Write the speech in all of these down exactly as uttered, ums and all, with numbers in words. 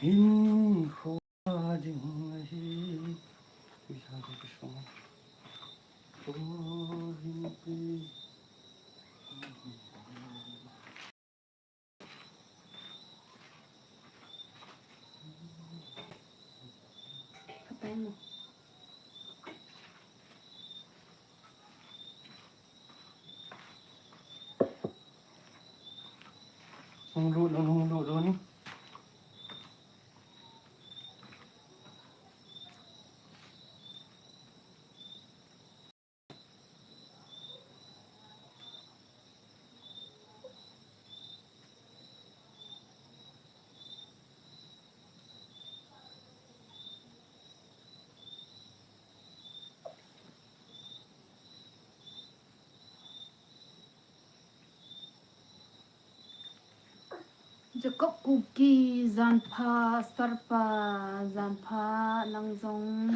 Hinkho ding ahi. Pisa ko kisong. Ko hin pi. Patay mo. Hung lut un, hung lut un. Jacob Kuki, janpha, Sarpa, janpha, nang jong.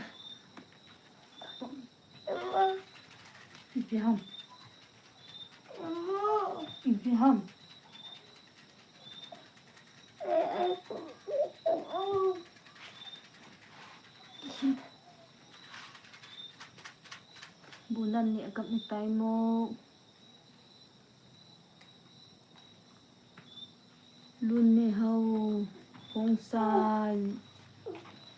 Ipi ham. Ipi ham. Bunan ni akap ni tai mo. Lun Nehao, Khongsai,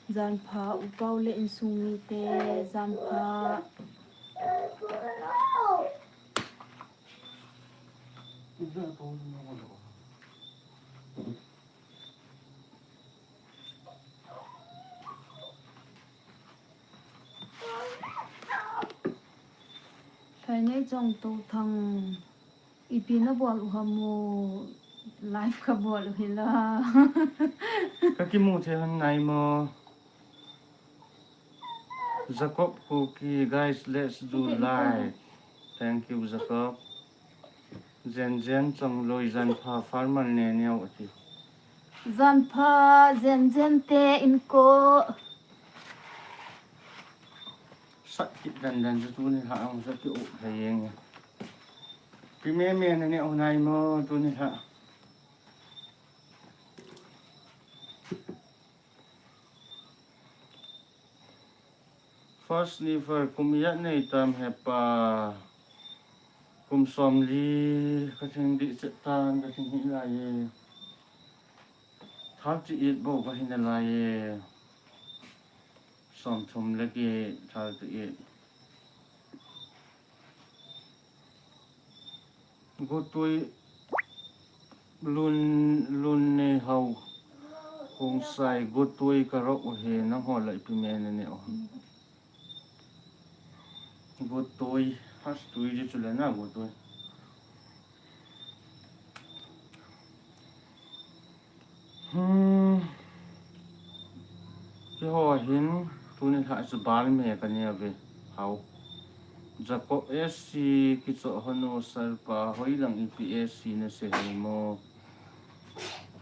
janpha, upau le insung mite, janpha. Thainei Chongtothang, ipi nabol u ham o, live kabol u hila. Kakimu thei hon nai mo. Jacob Kuki, guys, let's do live. Thank you, Jacob. Jen Jen Chongloi, janpha, farmer ne neo ati. Janpha, Jen Jen te inko. Sat kit dan dan chu tuni ha ang sat ki u thei eng. Pi me me na ne u nai mo tuni ha. First sniffer, kum ijat nei tam hepa. Kum somli, kathing dih chet tan, kathing hi lai e. Thirty-eight bou kahi nalai e. Somthum le get, thirty-eight. Gotoi Lun, Lun Nehao. Khongsai, gotoi karok u he, nangho la ipi me nane u. Gotoi, has tui di chule na gotoi. Hmm. Keiho hin, tuni lha chu bal me kane uve. Hao. Jacob S C kichoh hon o Sarpa, hoilang ipi S C nasei hei mo.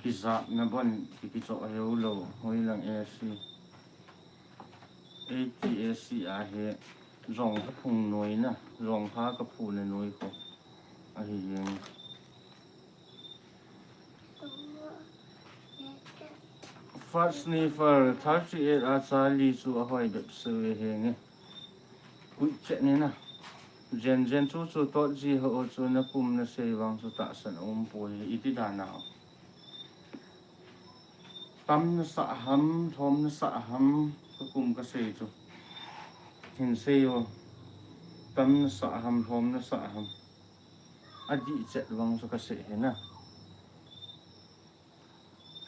Kijapna bon ki, kichoh hei u lou, hoilang S C. Eighty S C ahi, jong kaphung noi na, jong pha kaphuna noi ko. Ahi jeng. First sniffer, thirty-eight a chali chu ahoi bep se ve henge. Kuichet ni na. Jen Jen chu chu tot ji ho chu nakum nasei vang chu tahsan umpoi, iti dan a. Tam nasah ham, lhom nasah ham, kakum kasei chu. Hin sei o. Tam nasah ham, lhom nasah ham. Adih chet vang chu kasei hina.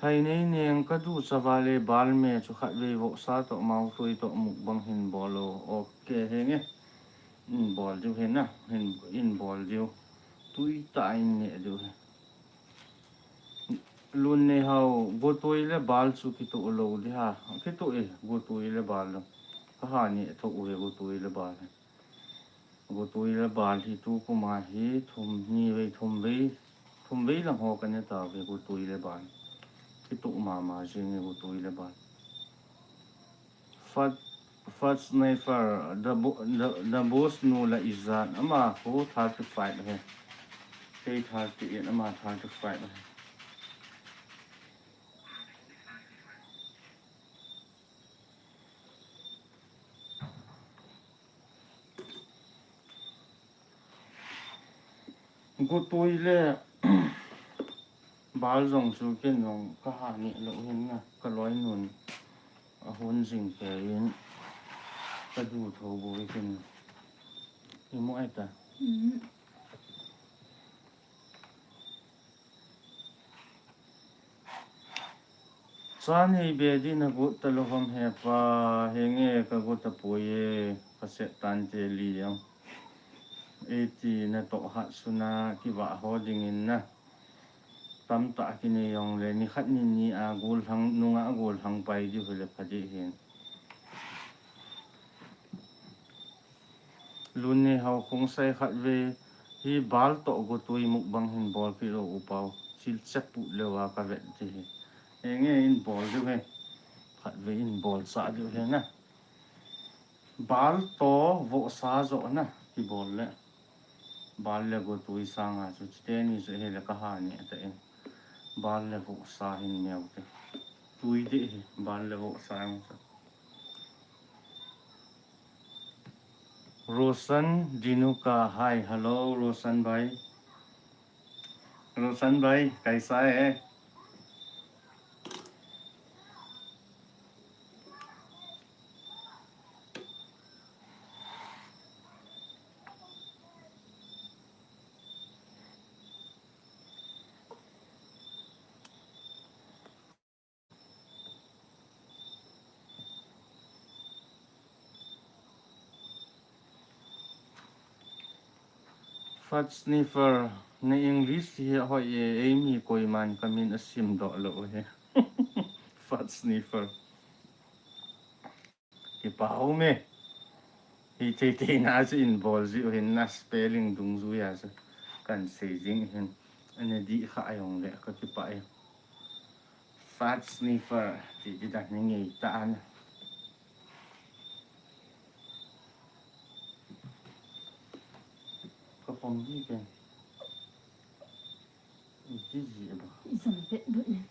Hainei neng kadu chavale bal me chu khatvei vohsa toh mauthui toh mukbang hin bol o. Ok henge. In bol diu hina. Hin, in bol diu. Tui tah in neh diu he. Lun Nehao, gotoi le bal chu kitoh lou di ha. Kitoh e, gotoi le bal lou. Kaha neh tho u he gotoi le bal he. Gotoi le bal hi tukum a hi thum ni vei, thum vei, thum vei lang ho kane tauve gotoi le bal. Kitoh mama jeng e gotoi le bal. First, first sniffer, the bo-, the, the boss nu la ijat, ama khu thirty-five he. Kei thirty-eight, ama thirty-five he. Gotui le bal jong chu ken jong ka ha neh lou hin na, ka loinun ahon jing kei in ka du tho bou ken. I mu ai ta. Mm. Cha nei be di na got ta lou ham he pa, henge ka got ta poi e, ka set tan te li jong. Eiti na toh hat suna kivah ho ding in na. Tamtah kinei jong le, ni khat ni ni a gol hang, nunga gol hang pai di hu le pha di hin. Lun Nei Hao Khongsai khat ve hi bal toh gotui mukbang hin bol pi lo u pau. Sil chep pu le wa ka vet ti hi. Enge in bol diu he. Khat ve in bol sa diu he na. Bal toh vohsa jo na ki bol le. Bal le gotui sanga chu chite ni chu he le ka ha ni ta in. Bal le vohsa hin neo te. Tui de hi bal le vohsa ang sa. Roshan Dinuka, hi, hello, Roshan bhai. Roshan bhai, kaisa hai? Fat sniffer, na English hi hoi e, ei mi koiman ka min a sim doh lou hi. Fat sniffer. Kipa um e. Hi thei thei na chu in bol ji u hin na spelling dungjuia chu kan sei jing hin. Ana di kha a jong le ka kipa e. Fat sniffer ti di dan ni ngei ta na. Ka pom di ken. Iti ji ba. Isang pet dun.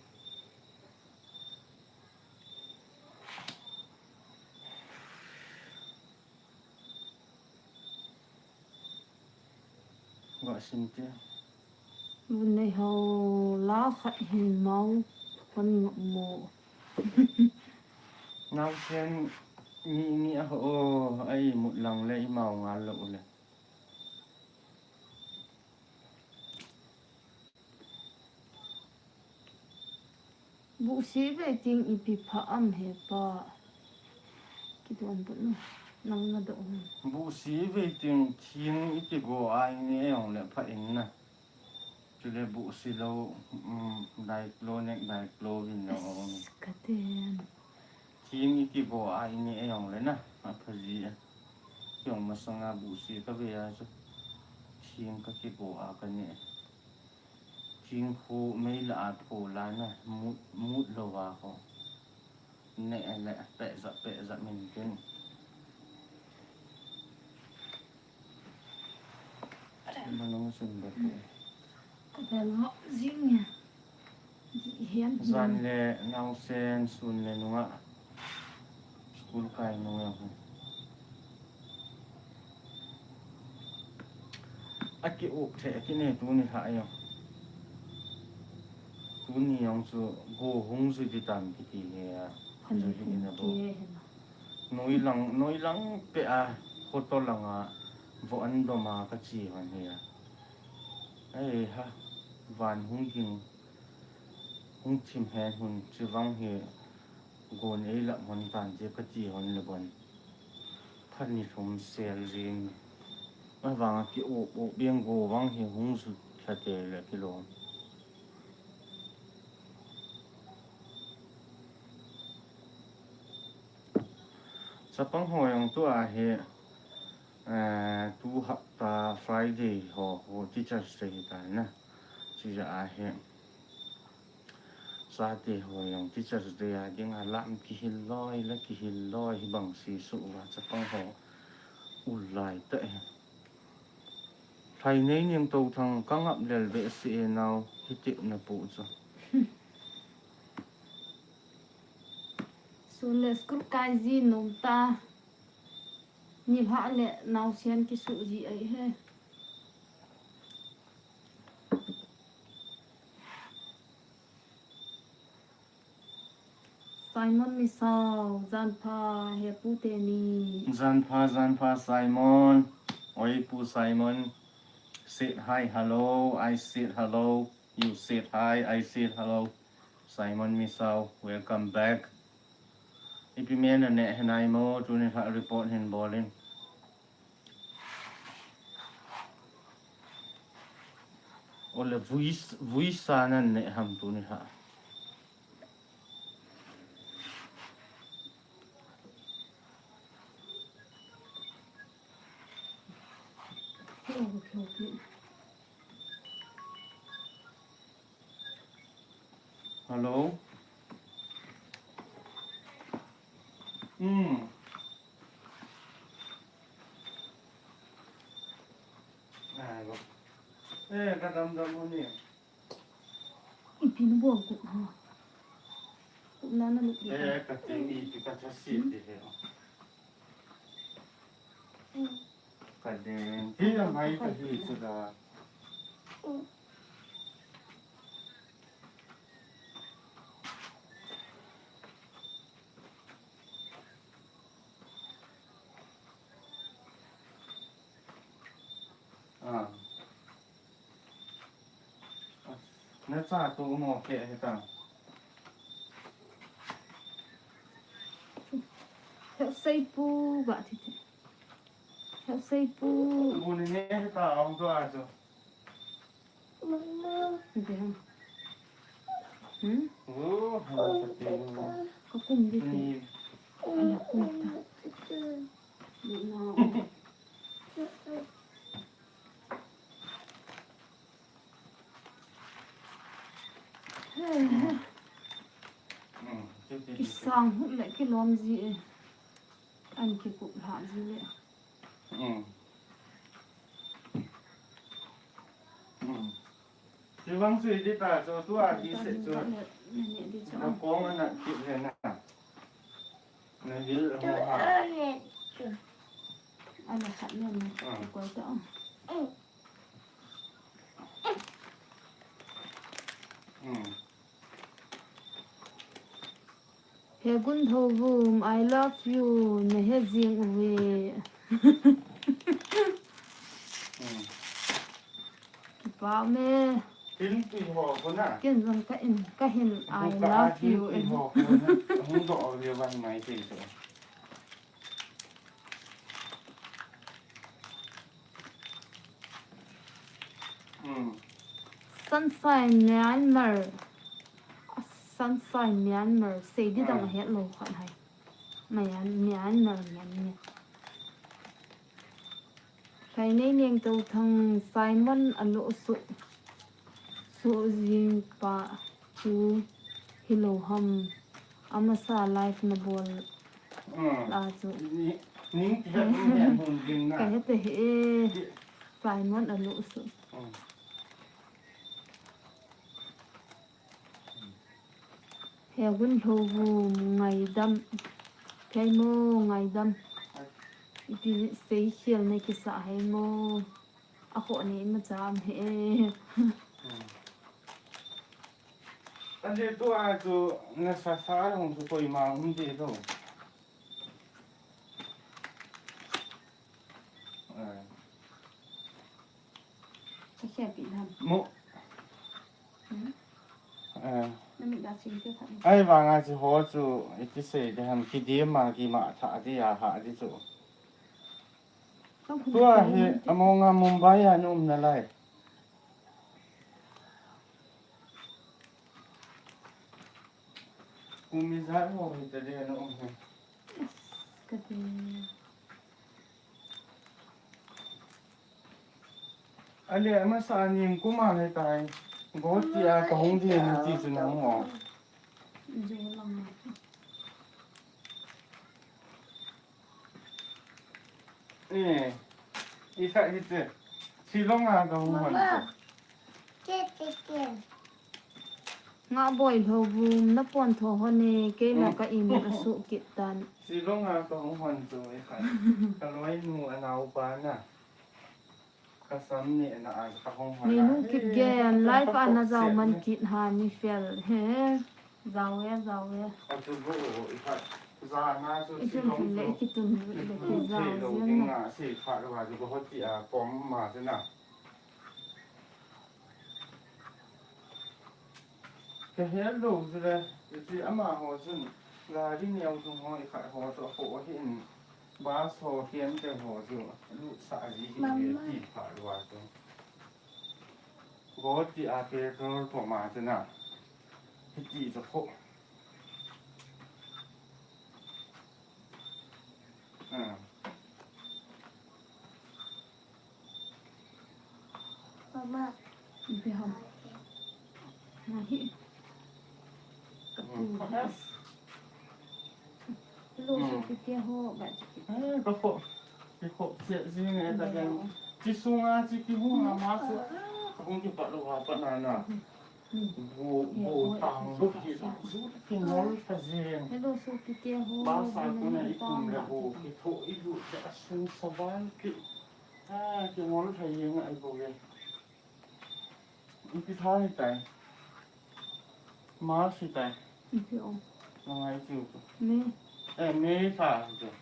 Ga sim te. Lun Nei Hao la khat hin mau kan ngap mo. Naosen ni ni a ho ai mut lang le i mau ngal lou le. Buhsi ve ting ipi pha am he pa. Kidon bu nu. Nang na do. Buhsi ve ting thing i kigo ai ni e ong le pha in na. Chule buhsi lou, um, diclonic, diclovin lou. Katen. Thing i kigo ai ni e ong le na. A pha ji e. Kiong masanga buhsi ka ve a chu. Thing ka kigo a ka ni e. Thingkhu mei la a phu la na mut, mut lou va ho. Ne le peh za, peh za min tin. Manung sun ba te. Ka bel ho jing ya. Ji hiam. Jan le naosen sun le nunga. School kai nung jong hi. A ki-up thei, a kine tuni lhah jong. Tuni jong chu go hung ju di tam kiti hi a. Ju di in a bo. Noi lang, noi lang pe a, photo lang a, vo an dom a ka chi hon hi a. Ei ha, van hung ging, hung thim hen hun, chuvang hi, Gon ei lap hon tan ti ka ti hon le bon. Phat ni thum sel jing. Avang a ki-up up beng go vang hi hung sut lha te le kilom. Chapang ho jong tua hi, eh, tu hapta Friday ho, ho Teachers Day hi ta na. Chija a hi. Chate ho jong Teachers Day a dinga lam kihil loi le kihil loi hi bang si suh uva chapang ho ul lai ta e. Lhainei Ningtou Thang ka ngap lel behseh e nao hi tepna pu chu. Sun le school kai ji nom ta. Nilhah le naosen kisuh ji ahi he. Simon Misao, janpha, he pu teni. Janpha, janpha, Simon. Oi, Pu Simon. Said hi, hello. I said hello. You said hi, I said hello. Simon Misao, welcome back. Ipi mena ne henai mo, tuni ha report hin bolin. Ole vuis, vuisa nan ne ham tuni ha. Hello. Hmm. Ai, lo. Eh, ka dam dam ni. Ipi na bol ko ha. Ko na na lu. Eh, ka te ni ti ka cha si ti he. Ka den. Ti ya mai ka hi su da. Ah. Na cha tu mo ke he ta. Hel sei pu ba ti ti. Hel sei pu. Bu ni ne he ta ong tu a chu. Mama. Ipi ham? Hmm? Oh, hana sa ti mo. Ka kum di ti. Ni. Ana kum ta. Ni na. Kisang hut le kilom ji e. An kikup lha ji le. Ti vang sui di ta, so tu a di se chu. Na kong ana kit le na. Na vil ho ha. Ana khat ne na. Koi ta. He Gun Tho Vum, I love you. Na he jing uve. Kipa me. Tin tui ho ko na. Ken jong ka in, ka hin, I love you. Tin tui ho ko na. Hung do o le van mai te so. Sunshine Myanmar. Sunshine Myanmar. Sei di dang het lo khat hai. Myan-, Myanmar, Myanmar. Hlainei Nengtouthang Simon alo su. Su jing pa chu hilou ham. Amasa live na bol. La chu. Ning ti da ning hun ding na. Ka hete he. Simon alo su. He Gun Tho Vum ngaidam. Kei mo ngaidam. Ipi sei khel na kisa hai mo. A kho ni ma cham he. Ande tu a chu na sa sa hong chu koima um ti tu. Ka khel pi nam. Mo. Hmm? Eh. Na mit da ching te khat. Ai, vanga chi ho chu, iti sei de ham, ki di ma, ki ma tha di a ha di chu. Tua hi, amonga Mumbai a na um na lai. Kum ijat ho hi ta de na um hi. Ka ti. Ale, amasa ning kuma he tai. Goti a ka hung di na ti chu na mo. Eh, isa hite. Shillong a ka hung hon. Nga boi lho vum na pon tho hon e, kei la ka imu a su kit tan. Shillong a ka hung hon chu e khan. Ka loi nu a nau pa na. Ka sam ni na a ka hung hon. Ni nu kit gen, life a na zau man kit ha ni fel. He. Jao e, jao e. Achu bu, i khat. Jana chu i chun thil le i kitun le ki jao thei lou jeng ding na. A, sei khat lou a chu bu hoti a pom ma chu na. Ka het lou chu le, i chi ama ho chun, gari neo chung ho i khat ho chu a ho hin, bus ho hian te ho chu, lut sa ji hi ve ti pha lou a chu. Go ti a petrol pump a chu na, hiti chu kho. Ah. Mama. Ipi ham? Nahi. Kapu. Hello, hmm. Suki te ho, ba suki. Eh, ka kho. Ki kho che jing e ta ken. Chi sunga chi ki hung a ma su. Ka hung ki pa lo ha pa na na. Bo, bo tang bo ki su ki ngol ta jing. Hello, suki te ho. Ba sa ko na i kum le bo ki tho i lu te a sung sa ban ki. Ah, kingol thei jeng ahi bouve. Ipi tha hitai. March hitai. Ipi o. Nangai tiu tu. May. Eh, May tha hitai.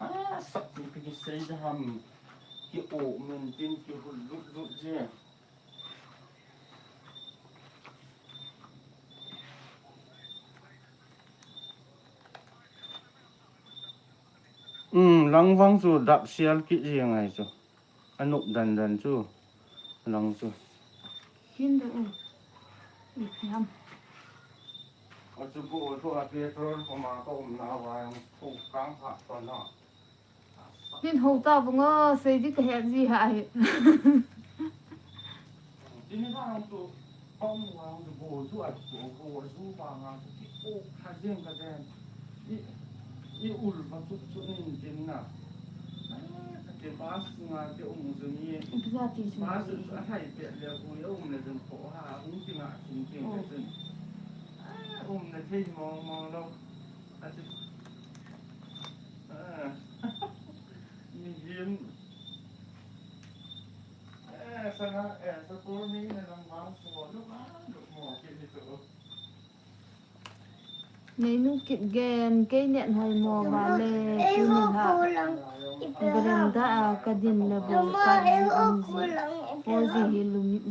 Ah, sap ti pi kisei da ham. Ki o men tin ki hul lut lut je. Um, langvang chu dap sial kit jeng ahi chu. Anop dan dan chu. Lang chu. Kin da u. Ipi ham. Achu bu u thu a petrol pump a ka um na va jong thu kang pha to na. Hin ho ta vang a, sei di ka het ji ha hi. Tini vang chu, pang vang chu bo chu a chu bo chu pa nga chu ki ko kha jeng ka den. I, i ul va chu chu nin tin na. Ka te bus nga te um chu ni. Ipi ja ti chu bus ni. Chu a thai pe le u ya um le jong ko ha, um ti nga tin tin le jong. Ah, um le thei mong mong lo. Ati. Ah. Mihem. Eh, sana, eh, sa tur ni na lang bang so, lu bang, lu mo, ki ni to. Neinu Kipgen, kei net hoi mo vale, tuni la. Veranda a ka din le bou ka ji an ji. Four G hi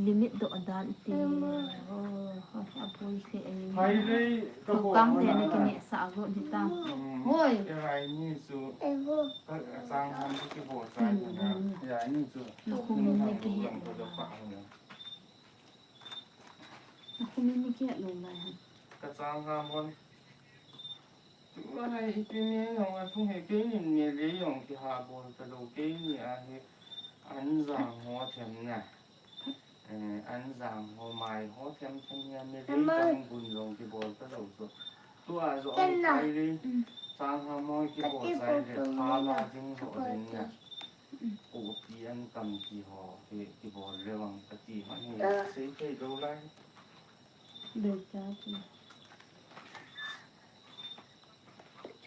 limit doh dan ti. Oh, a poi se ei. Hai lei ka. Thokang te na ki neh sah got hita. Mm. Hoi. Ka rai ni chu. Ka, ka chang ham chu ki bo chai na. Mm, mm. Ya ni chu. Na khumin na ki het. Na khumin na ki het lou lai ham. Ka chang ham hon. Tua hi kei ni jong a thung hi kei ni ni le jong kiha bol ta lou, kei ni a hi an jang ho them na. Eh, an jang ho mai ho them them ni a ni le jang bun jong kibol ta lou chu. Tua jo a kai le sang ha mo kibol sai le pha la ding jo ding na. Kopi an kam ti ho kibol le vang ka ti ho ni sei thei lou lai. Dei ta chu.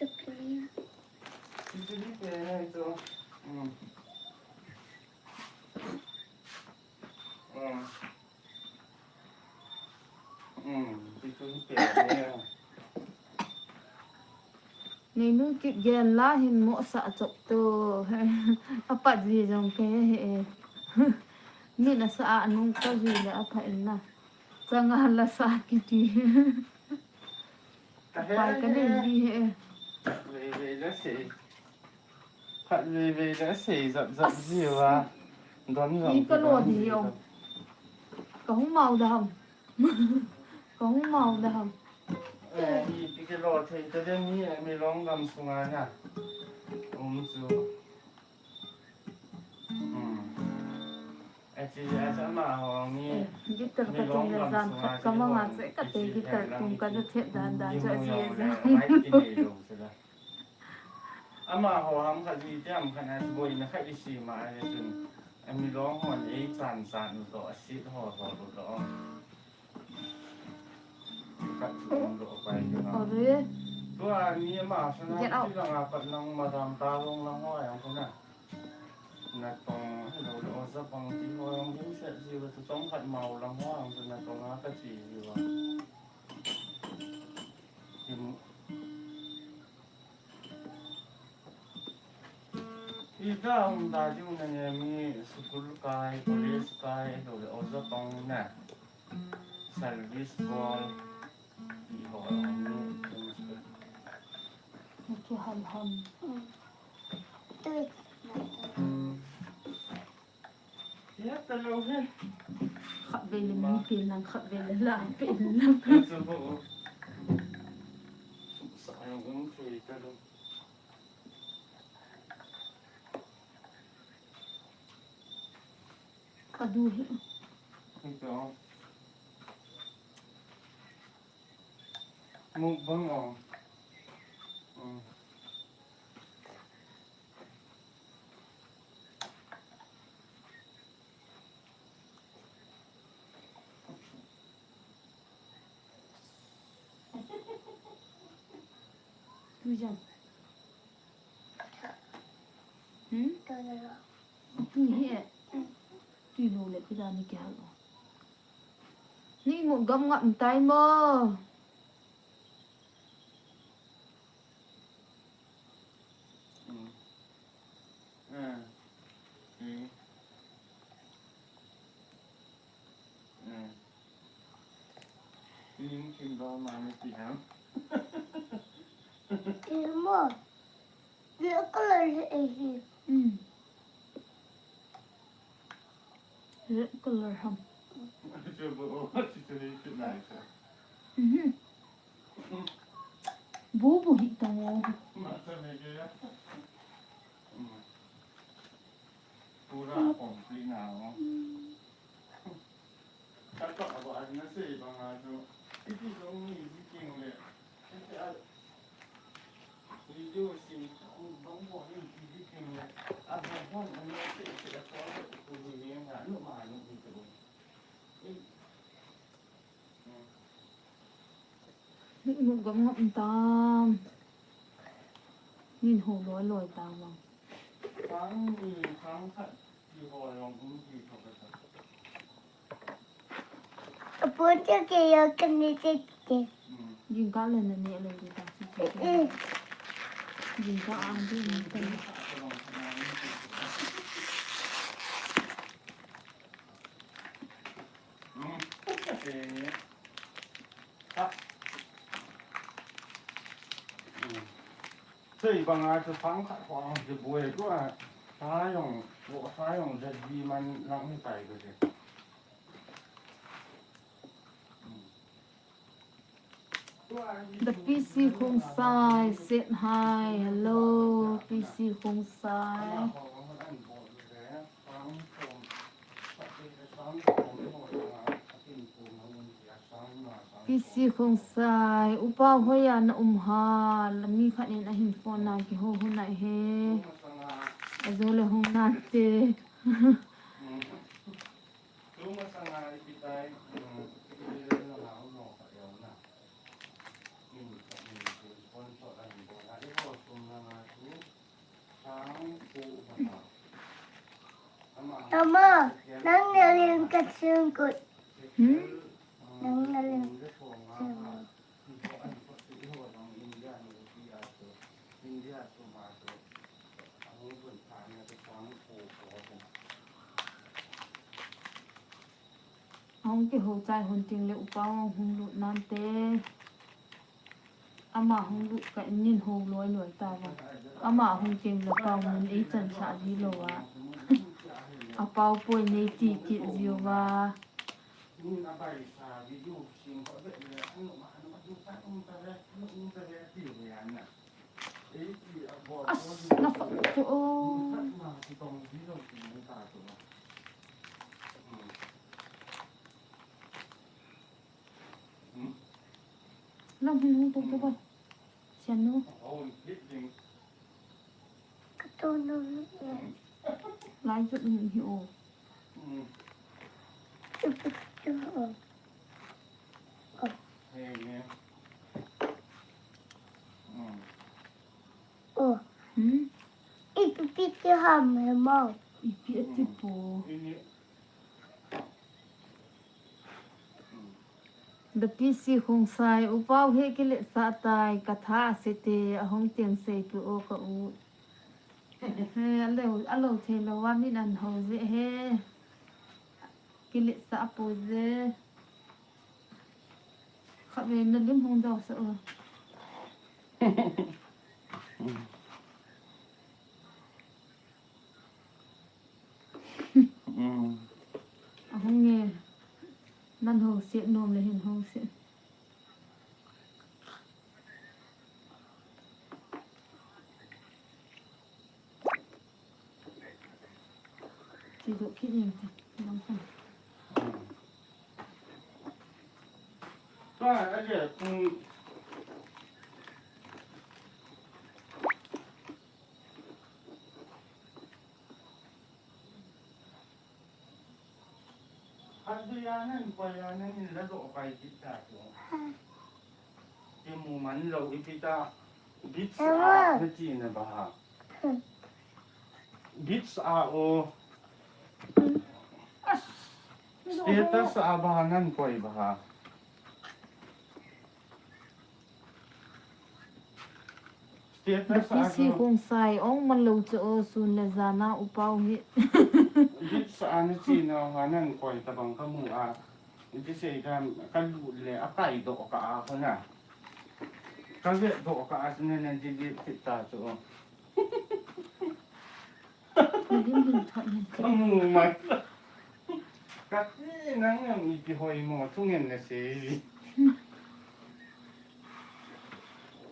Chukli. Chukli te hai chu. Hmm. Hmm. Hmm. Chukli te hai. Neinu Kipgen la hin mo sa chok tu. Apat ji jong ke he. Min a sa a nung ka ji le a pha in na. Changa la sa kiti. Ka he pai ka nei ji he. Vei vei la sei. Khat vei vei la sei zap zap ji va. Don zam. Ni ka lo di yo. Ka hung mau da ham. Ka hung mau da ham. Eh, ni pi ke lo thei ta de ni, eh, mi long gam sunga na. Um chu. Hmm. Achi, achi ama ho ni. Eh, guitar ka tung le zan khat ka mang a che ka te guitar tung ka da thet dan dan chu achi zan. Ama ho ham khat ji te ham khat na boina khat i si ma le chun. Ami long hon ei chan chan to a si ho ho to. Khat chu um lo pai ke na. Ore. Tua ni ama sana ti langa pat nang ma dam ta long lang ho yang ko na. Natong, hello, lo, sa pang ti ho, yung hin set si, ba, sa tong khat mau lang ho, ang sa natong, ha. Ka ti ji wa. Kim. Ita um da ju na nge mi school kai, college kai, lo le oja tong na. Service bol. Ti ho ni. Ki ham ham. Tui. Khat vei le mi pe lang, khat vei le la pe lang. Ka du hi. Mukbang o. Tui jam. Hmm? Tui hi e. Tui lo le pida ni kya lo. Ni mo gam ngam tai mo. Ilmo. Red color hi e hi. Hmm. Red color ham. Mhm. Bubu hi tang o. Pura complete na o. Ka to abo an na se bang a jo. Iti jo ni ji king le. Iti a video sin ku bang bo ni ji king le. A bang bo ni se se ko ku ni ni na nu ma nu ni ko. Ni mu gam ngam tam. Nin ho loi loi tam bang. Apo cha ke yo kan ni che ke. Jingkah le na ne le ji ta si. Jingkah ang ji ni ta. Sei banga chu sang khat ko ang chu boi ko a. Sa jong, ko sa jong jat di man lang ni tai ko chu. The P C Khongsai said hi. Hello, P C Khongsai. P C Khongsai, upa hoiya na um ham, mi khat in ahin phone na kihou hon ahi. Ajo le hung nante. Tama, nang na len ka sungkut. Hmm? Nang na len ka sungkut. Ahung kihou chai hon teng le upa hung lut nante. Ama hung lut kah in nin ho loi loi ta va. Ama hung teng le pau mun ei chan sa di lou a. Apau poi nei ti kit jiu va. As, na fa chu o. Lam hin hung tung tu ba. Sian nu. Ka tu nu. Lai chu hin hi o. Tu tu tu o. Oh. Hmm? Ipi pi ti ham he mo. Ipi ati po. Hmm. Dapisi Khongsai, U Pau hi kiletsah tai, katha asei te, ahung teng seipeh o ka u. He, alo, alo thei lou a min aho je he. Kiletsah poi je. Khatvei na lim hung doh sah o. Mm. Ahung e. Nan ho se nom le hin ho se. Chi do ki ning te. Nang ko. Ba, a le, mm. Khatvei a nan koi a nan in la doh pai kit ta chu. Kimu man lou ipi ta. Beach a na chi na ba ha. Beach a o. Status a ba ha nan koi ba ha. Status a Dapisi chu. Khongsai, ong man lou chu o, sun le jan a U Pau hi. Beach a na chi na ha nan koi tabang kamu a. Iti sei dan kalut le akai doh ka a ko na. Kavet doh ka a chu na nan delete kit ta chu o. Lim hin thot hin. Kamu mai. Kati nang nang ipi hoi mo, thungen na sei.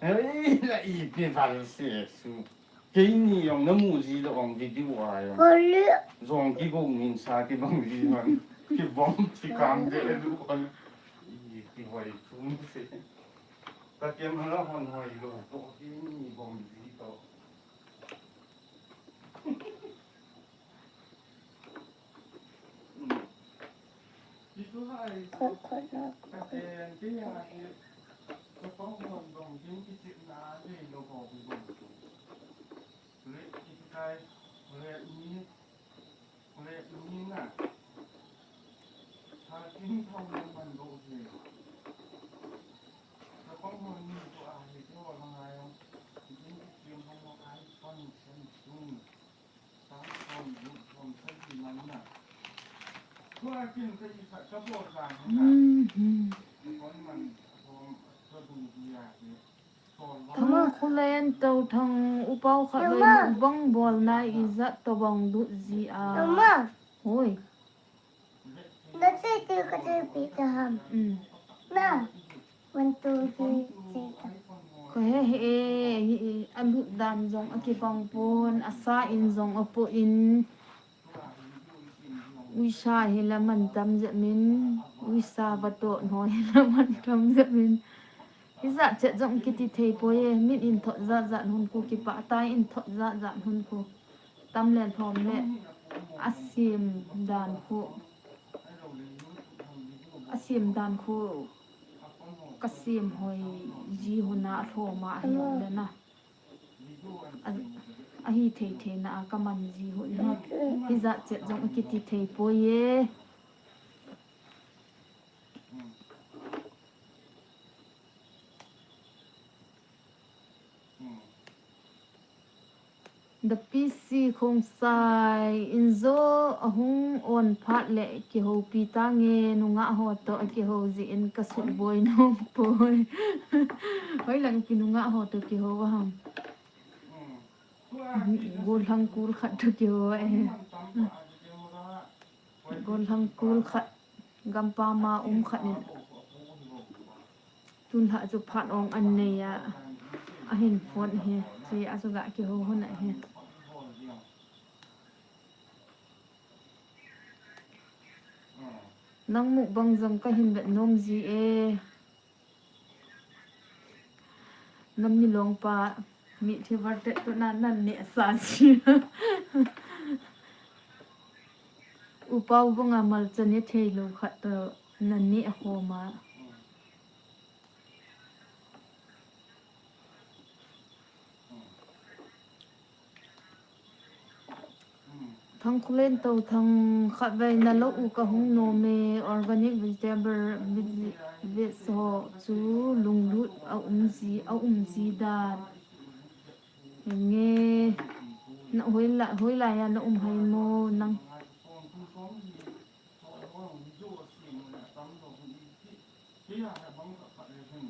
Hei, la ipi val se su. Keini jong na mu ji lou ong video a jong. Jong kigong min sa kibang ji man. Kibom ti kam de lu kon. Ipi hoi thum se. Ka kem la hon hoi lou to keini bom ji to. Mhm. Ama khulen to thang U Pau khat le bang bol na ijat to bang lut ji a. Hoi. Na che che ka che pi ta ham. Mm. Na. One, two, three, che ta. Ko he he, he, he, a lut dan jong a kibang pon, a sa in jong a po in. Uisa hi la man tam jep min, uisa va to no hi la man tam jep min. Hijat chet jong kiti thei poi e, min in thot jat jat hun khu, kipah tah in thot jat jat hun khu. Tam le lhom le, a sim dan khu. A sim dan khu. Ka sim hoi ji hun a lhom a hi le na. A, ahi thei thei na a ka man ji hun hi. Hijat chet jong a kiti thei poi e. Dapisi Khongsai, injo ahung on phat le kihoupi tange, nungah ho to a kihou jeh in ka suboi nom poi. Hoilang pi nungah ho to kihou ham. Gollhang kul khat to kihou e. Gollhang kul khat, gampam a um khat in. Tun lha chu phat ong an nei a, ahin phone hi, che a chu ga kihou hun ahi. Nang mukbang jong ka hin vet nom ji e. Nam ni long pa, mi thi var te tu nan nan ne sa ji. U Pau banga malcha ne thei lou khat to nan ne a khom a. Tangkhulen Touthang, khatvei na lou u ka hung nom e, organic vegetable, veg, veg ho chu lunglut a um ji, a um ji dan. Henge, na hoilai, hoilai a na um hai mo nang.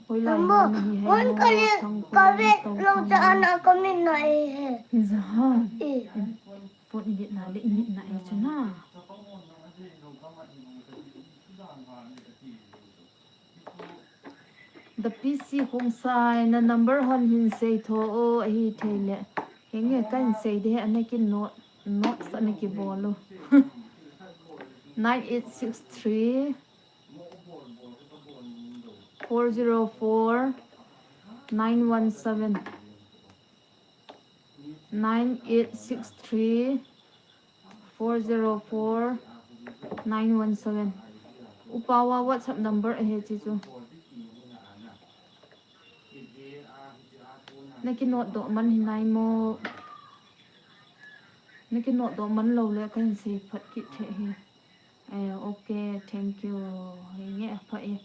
Hoilai a na hi hai mo, Tangkhulen Touthang. Hi ja ha. Eh. Phone i vet na le i mit na e chu na. The P C Khongsai, na number hon hin sei tho o, ahi thei le. Henge, kahin sei de, ana ki note, note sa ana ki bol u. Nine eight six three, four zero four, nine one seven. Nine eight six three, four zero four, nine one seven. Upa wa WhatsApp number ahi chi chu. Na ki note doh man hi nai mo. Na ki note doh man lou le kahin sei phat kit thei hi. Eh, okay, thank you. Henge, apha e.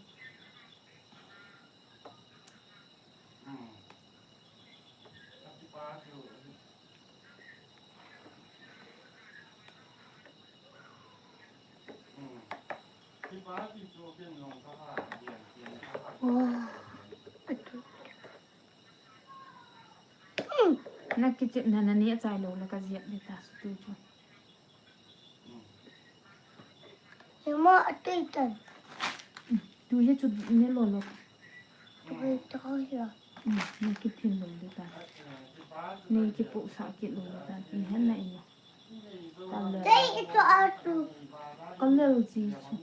Na kichep na, na neh chai lou le ka jep le ta su tu chu. Ema atei tan. Tu ye chu ne lou lou. Tu ye chu ya. Na kiphin lou le ta. Ne kipohsah kit lou le ta. Ni hen na ina. Ka lel. Tei i chu a chu. Ka lel ji chu.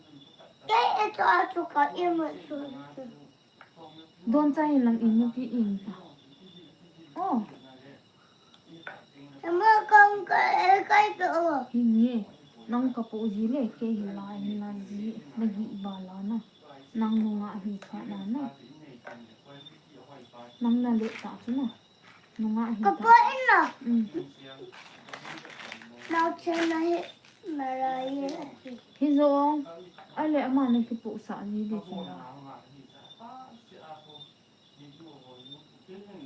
Tei i chu a chu ka ima chu. Don chai lang imu ki ing ta. Oh. Ama kang ka e kai pe o. Hinge. Nang ka po ji le ke hi la hi la ji. Na gi ba la na. Nang nunga hi kha la na. Nang na le ta chu na. Nunga hi ta. Ka po in na. Mm. Nau chen na hi. Mara ye. Hi jong. Ale ama na kipohsah ji di chu na.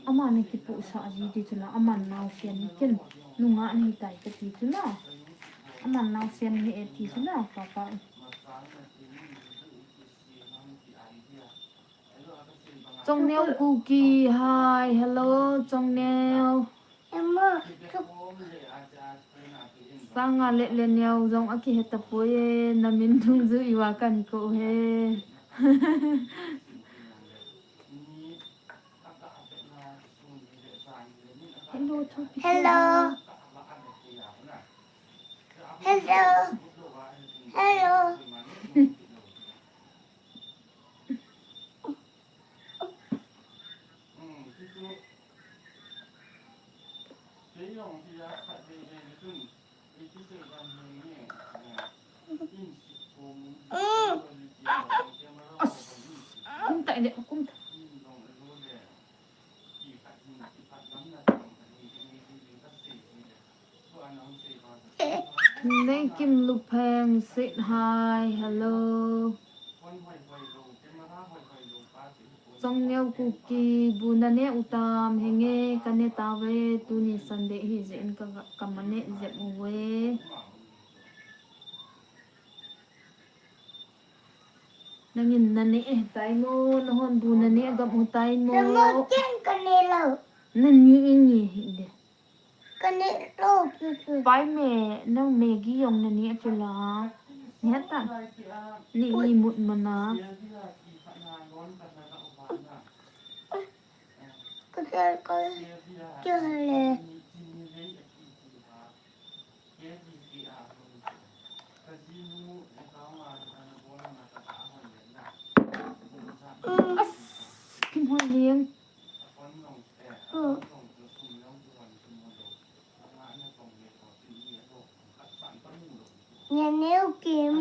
Ama na kipohsah ji ti chu la, aman naosen hi ken nungah nahi tai kati chu la. Aman naosen hi e ti chu la, papa. Chongneo Kuki, hi, hello, Chongneo. Ema, chu- Sanga le le neo jong akihe tapoi e, na min dungjuiya kahin kou e. Hello, Thopi. Hello. Hello. Hello. As, kum ta le, kum ta. Nei Kim Lupheng said hi, hello. Chongneo Kuki, bu na ne u tam, henge ka ne tauve, tuni Sunday hi jeh in ka, ka ma ne jep uve. Nangin na ne e tai mo, na hon bu na ne gam u tai mo. Namo ken ka ne lou. Na ni inge hi de. Ka ne lou chu chu. Pai me, nang Maggi jong na ne chu la. Ne ta. Ni i mut mana. Ka tel ka. Ka le. As, Kim Hoi Lian. Nya neo Kim.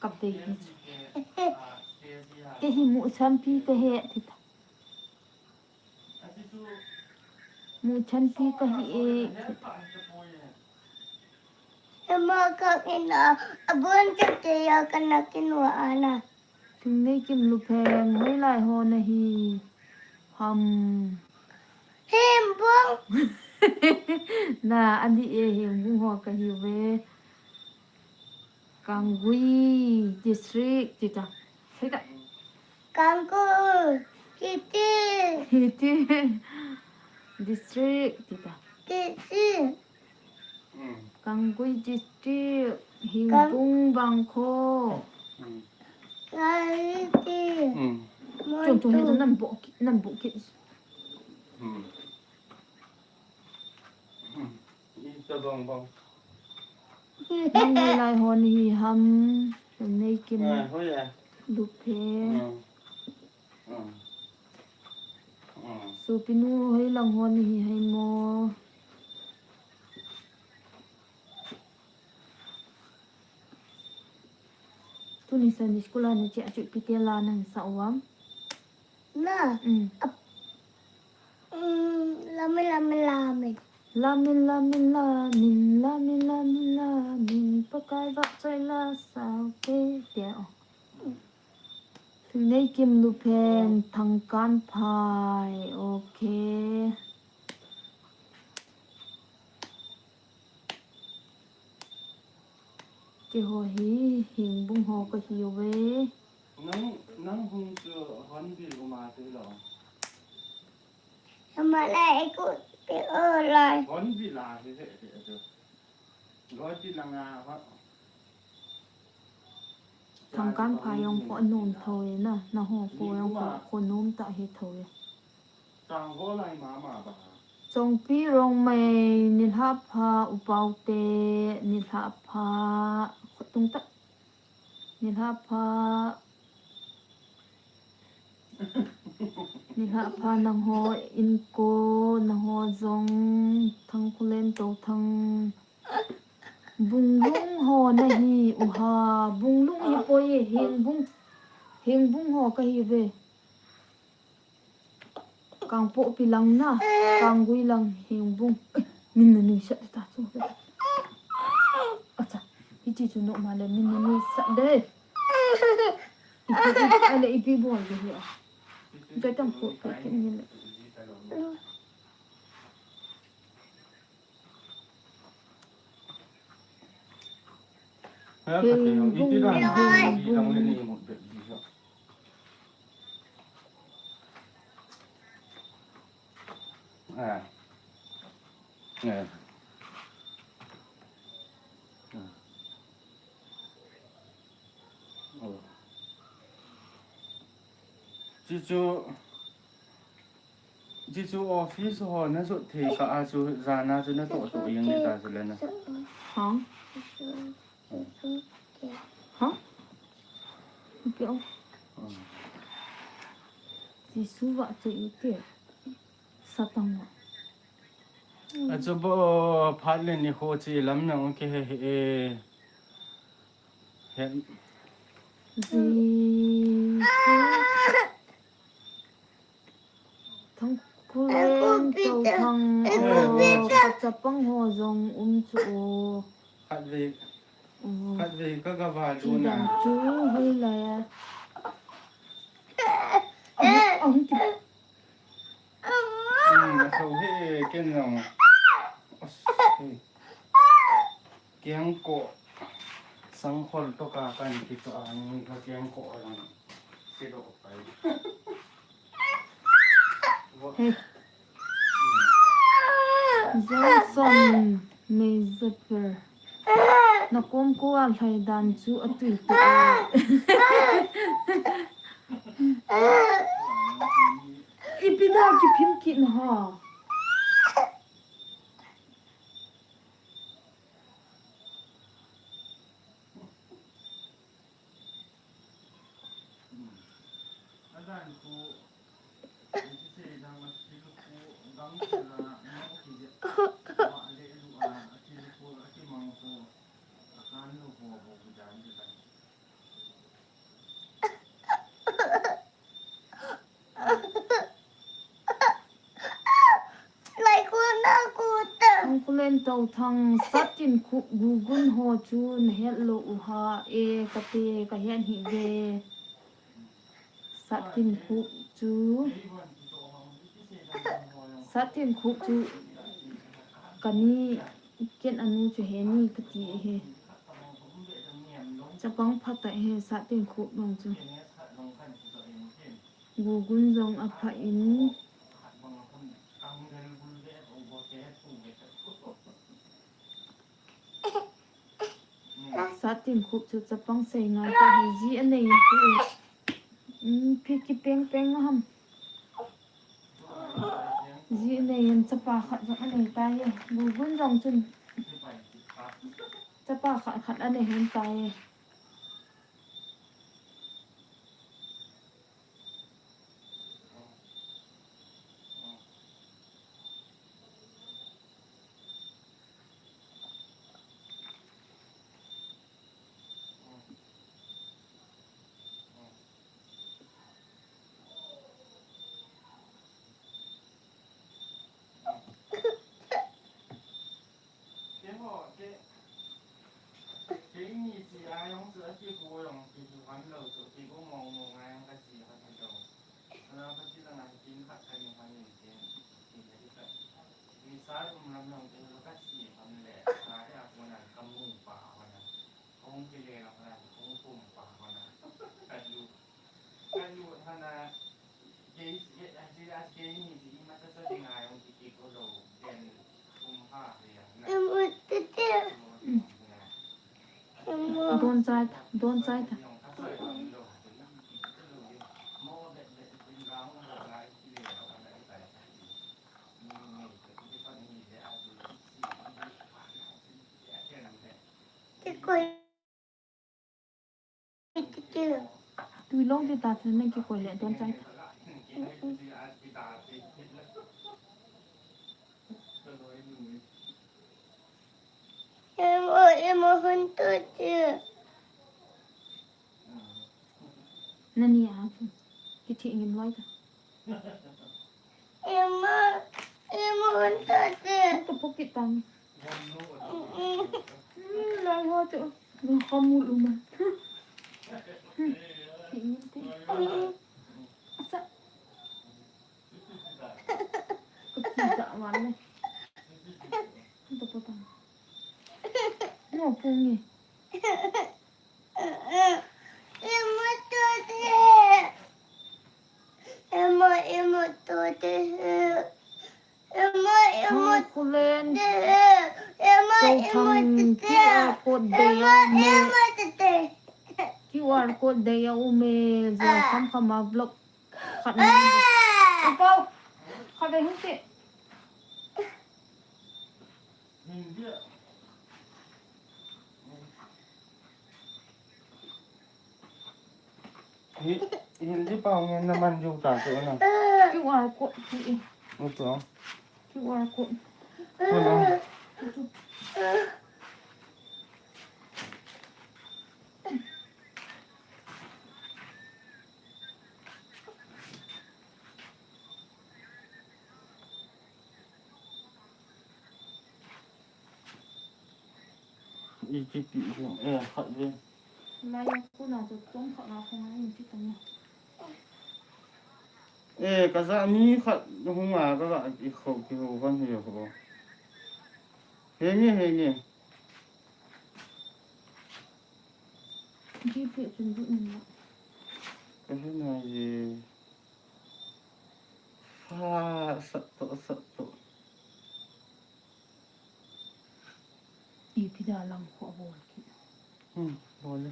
Ka bei hi chu. Kei hi mu champi ka he thi ta. Mu chanpi ka hi e. Ema ka ina, abon chate ya kana kinua ana. Thingneikim Lupheng, hoilai ho nahi ham? Hengbung. Na, ani e, Hengbung ho kahiuve. Kanggui District, tita. Tita. Kanggui City. City. District, tita. City. Kanggui District, Hengbung Bangkho. City. Chom, chom, hita nan bukit, nan bukit. Nang hoilai ho nahi ham? Thingneikim Lupheng. Sopinu hoilang ho nahi ham? Tuni Sunday school a nache a chu ipi ti la nasa uvam? Na. Mm. Ap-, mm, lamin, lamin, lamin. Lamin, lamin, lamin, lamin, lamin, lamin, Pakai vahchoi la sao te, tia o. Thingneikim Lupheng, Thangkanphai, okay. Keiho hi Hengbung ho kahiuve. Nang, nang hung chu Hornbill um a ti lo. Ama lai ku ti o lai. Hornbill a hi he ti chu. Guwahati langa ho. Thangkanphai jong kho anom tho e na, nangho kho jong kho, kho nom tah hi tho e. Changho lai mama ba. Chongpi Rongmei, nilhah pha, U Paute, nilhah pha, khotung tah. Nilhah pha, nilhah pha nangho inko, nangho jong, Thangkhulen, Touthang, Bunglung ho nahi uha, Bunglung hi poi, Hengbung, Hengbung ho kahiuve. Kangpokpi lang na, Kanggui lang, Hengbung. Eh, min nanuisat ta chu. Acha, hiti chu nom le, min nanuisat de. Ipi, ipi, ale ipi bol de hi a. Jai tam ko, ko kin ni le. Hengbung, Hengbung. Chuchu. Chuchu office ho najot thei kah a chu jan a chu natoh toh jeng ding ta chu le na. Hang? Hang? Ipi o? Jisu vahchoi ute. Satang vah. Achu bo phat le nikho chi lam nang kihe he e. Hen. Jisu. Thangkhulen, Touthang, o, kachapang ho jong um chu o. Khatvei, khatvei ka gava chu na. Chu hoilai a. Ahung, ahung ki. Hmm, aso he ken jong. As, he. Kengkoh, sangkhol toh ka kan kitoh a, ni ka kengkoh a lang. Sidoh pai. Hey. Johnson Meizaper. Na komko a lhai dan chu atui toh e. Ipi da kiphim kit na ha. Lai ko na ko ta. Ang kulen Jothang, Satin Khup, Gugun ho chu nahet lou u ham, e, kati, kahet hih e. Satin Khup chu, Satin Khup chu kani, ken anu chu heni kati ahi. Chapang pha tah ahi, Satin Khup jong chu. Gugun jong apha in. Satin Khup chu chapang sei ngai tah ahi, ji anei in pu e. Um, pi kipeng peng ham. Ji anei in chapa khat jong anei tai e. Gugun jong chun chapa khat khat anei hen tai e. Keiho, kei, keini chi a jong chu akigo jong kihi hon lou chu, kigo mong mong a jong kachi hon hilou. Ana kachi langa hi kin khat kani hon in kin, kin kahi khat. Ni sa um lam jong keiho kachi hon le, sa hi a kona kamu pa hon a. Kahung kile hon a, kahung kum pa hon a. Kalu. Don't try, don't try. Tui long ti ta chu nang kikoi le, don't try. Emo, emo, hun tu ti. Nani a chu. Kithi ngim loi ta. Emo, emo, hun tu ti. Tu pukit tang. Lai ho chu. Nung kamu luma. Asa. Kita wale. Ito po tang. No, pungi. Emo, emo, tote. Emo, emo, tote. Emo, emo, tote. Emo, emo, tote. Emo, emo, tote. Q R code dei a um e, ja kham kham a block khat na. Apau, khat dei hung ti. Hi, Hindi pa hung na man ju ta tu na. Q R code ti e. Ito. Q R code. Ito na. Iti pi ko, eh, khat ve. Lai ko na chu tong khat na khong a in ti tong. Eh, ka ja mi khat hung a ka ga i kho ki ho van hi ho. He nge, he nge. Ji pe chun du nin na. Ka he na ye. Ha, sat to, sat to. Ipi da lang ko bol ki. Hmm, bol le.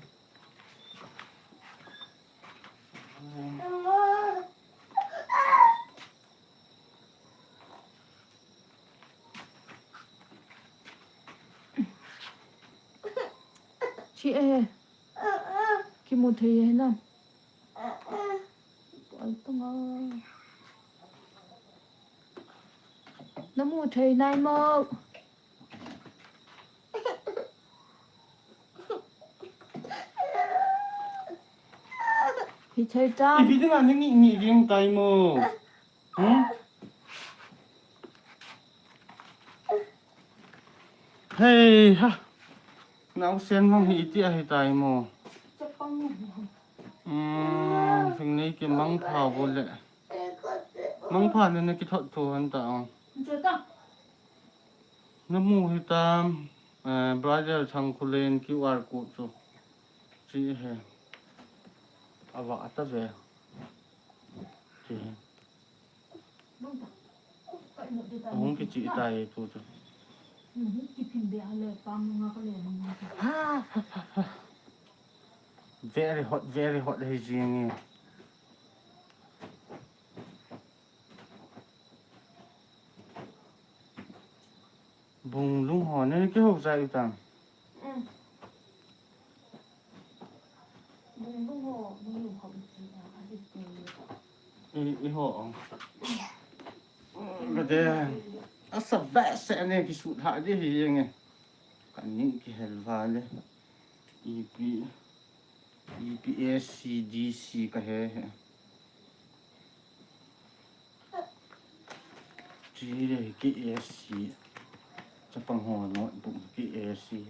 Chi e. Kimu thei e na. Pal tung a. Na mu thei nai mo. Hi thei tan. Ipi dinga na ngi ngi ving tai mo. Hmm? Hei ha. Naosen mang hi iti ahi tai mo. Hmm, sing nei ki mang pha vo le. Mang pha ne na ki thot thu han ta ong. Na mu hi tam, eh, brother Thangkhulen Q R code chu. Chi he. Ava ata ve. Chi he. Ahung kichi tai tu chu. Very hot, very hot hi jing e. Bung lung ho ne ki ho jai u tam. I, i ho ong. Ka de. Asa ba se ne ki su tha de hi yeng e. Ka ning ki hel va le. I pi, i pi A C D C ka he he. Chi le K A C. Chapang ho notebook K A C.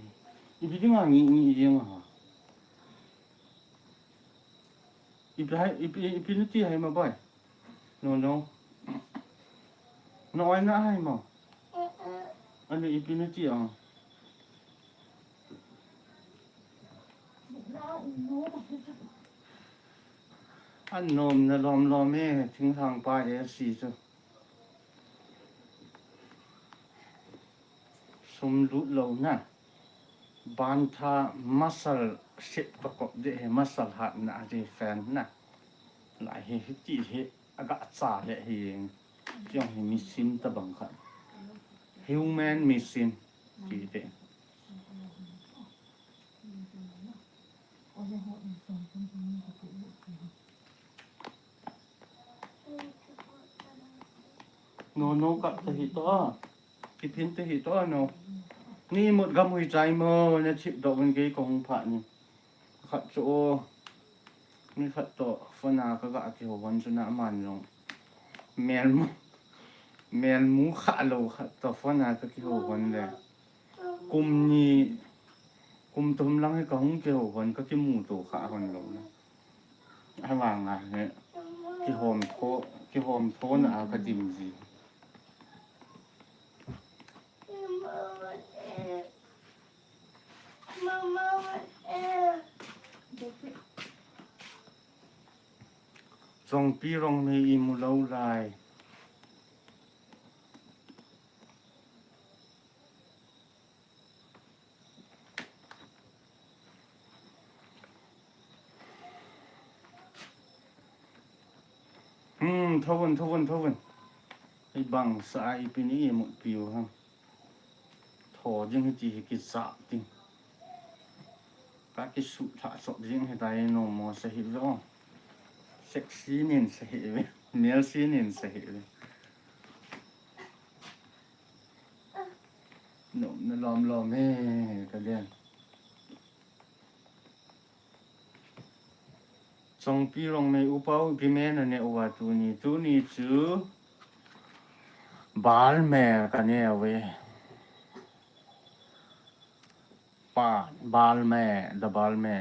Ipi dinga ngi, ngi dinga ha. Ipi hai, ipi, ipi nuti hai ma bai. No, no. No, ai na hai ma. Ani ipi nuti a. An nom na lom lom e, thinglhang pa A C chu. Sum lut lo na. Ban tha masal sit pakop de he masal hat na a je fan na. Lai he hiti he aga cha le he. Chiang he machine ta bang khat. Human machine. Ti de. No, no, kap ta hi to a. Kiphin ta hi to a, no. Ni mut gam hui chai mo, na chip do un kei kong pha ni. Khat chu o. Ni khat to, phone a ka ga ki ho hon chu na man long. Mel mu. Mel mu kha lo khat to, phone a ka ki ho hon le. Kum ni, kum thum lang hi ka hung ki ho hon, ka ki mu to kha hon lo na. Avang a he, kihom tho, kihom tho na a ka dim ji. Chongpi Rongmei i mu lo lai. Hmm, thovun, thovun, thovun. Hei bang sa ai pini i mut piu ham. Tho ding hi ti hi ki sa ding. Ka ki su tha so ding hi tai no mo sa hi ve o. Sexy nin sa hi ve. Male si nin sa hi ve. Nom na lom lom e, ka den. Chongpi Rongmei upa u ipi me na ne uva tuni, tuni chu bal me ka ne uve. Pa, bal me, da bal me.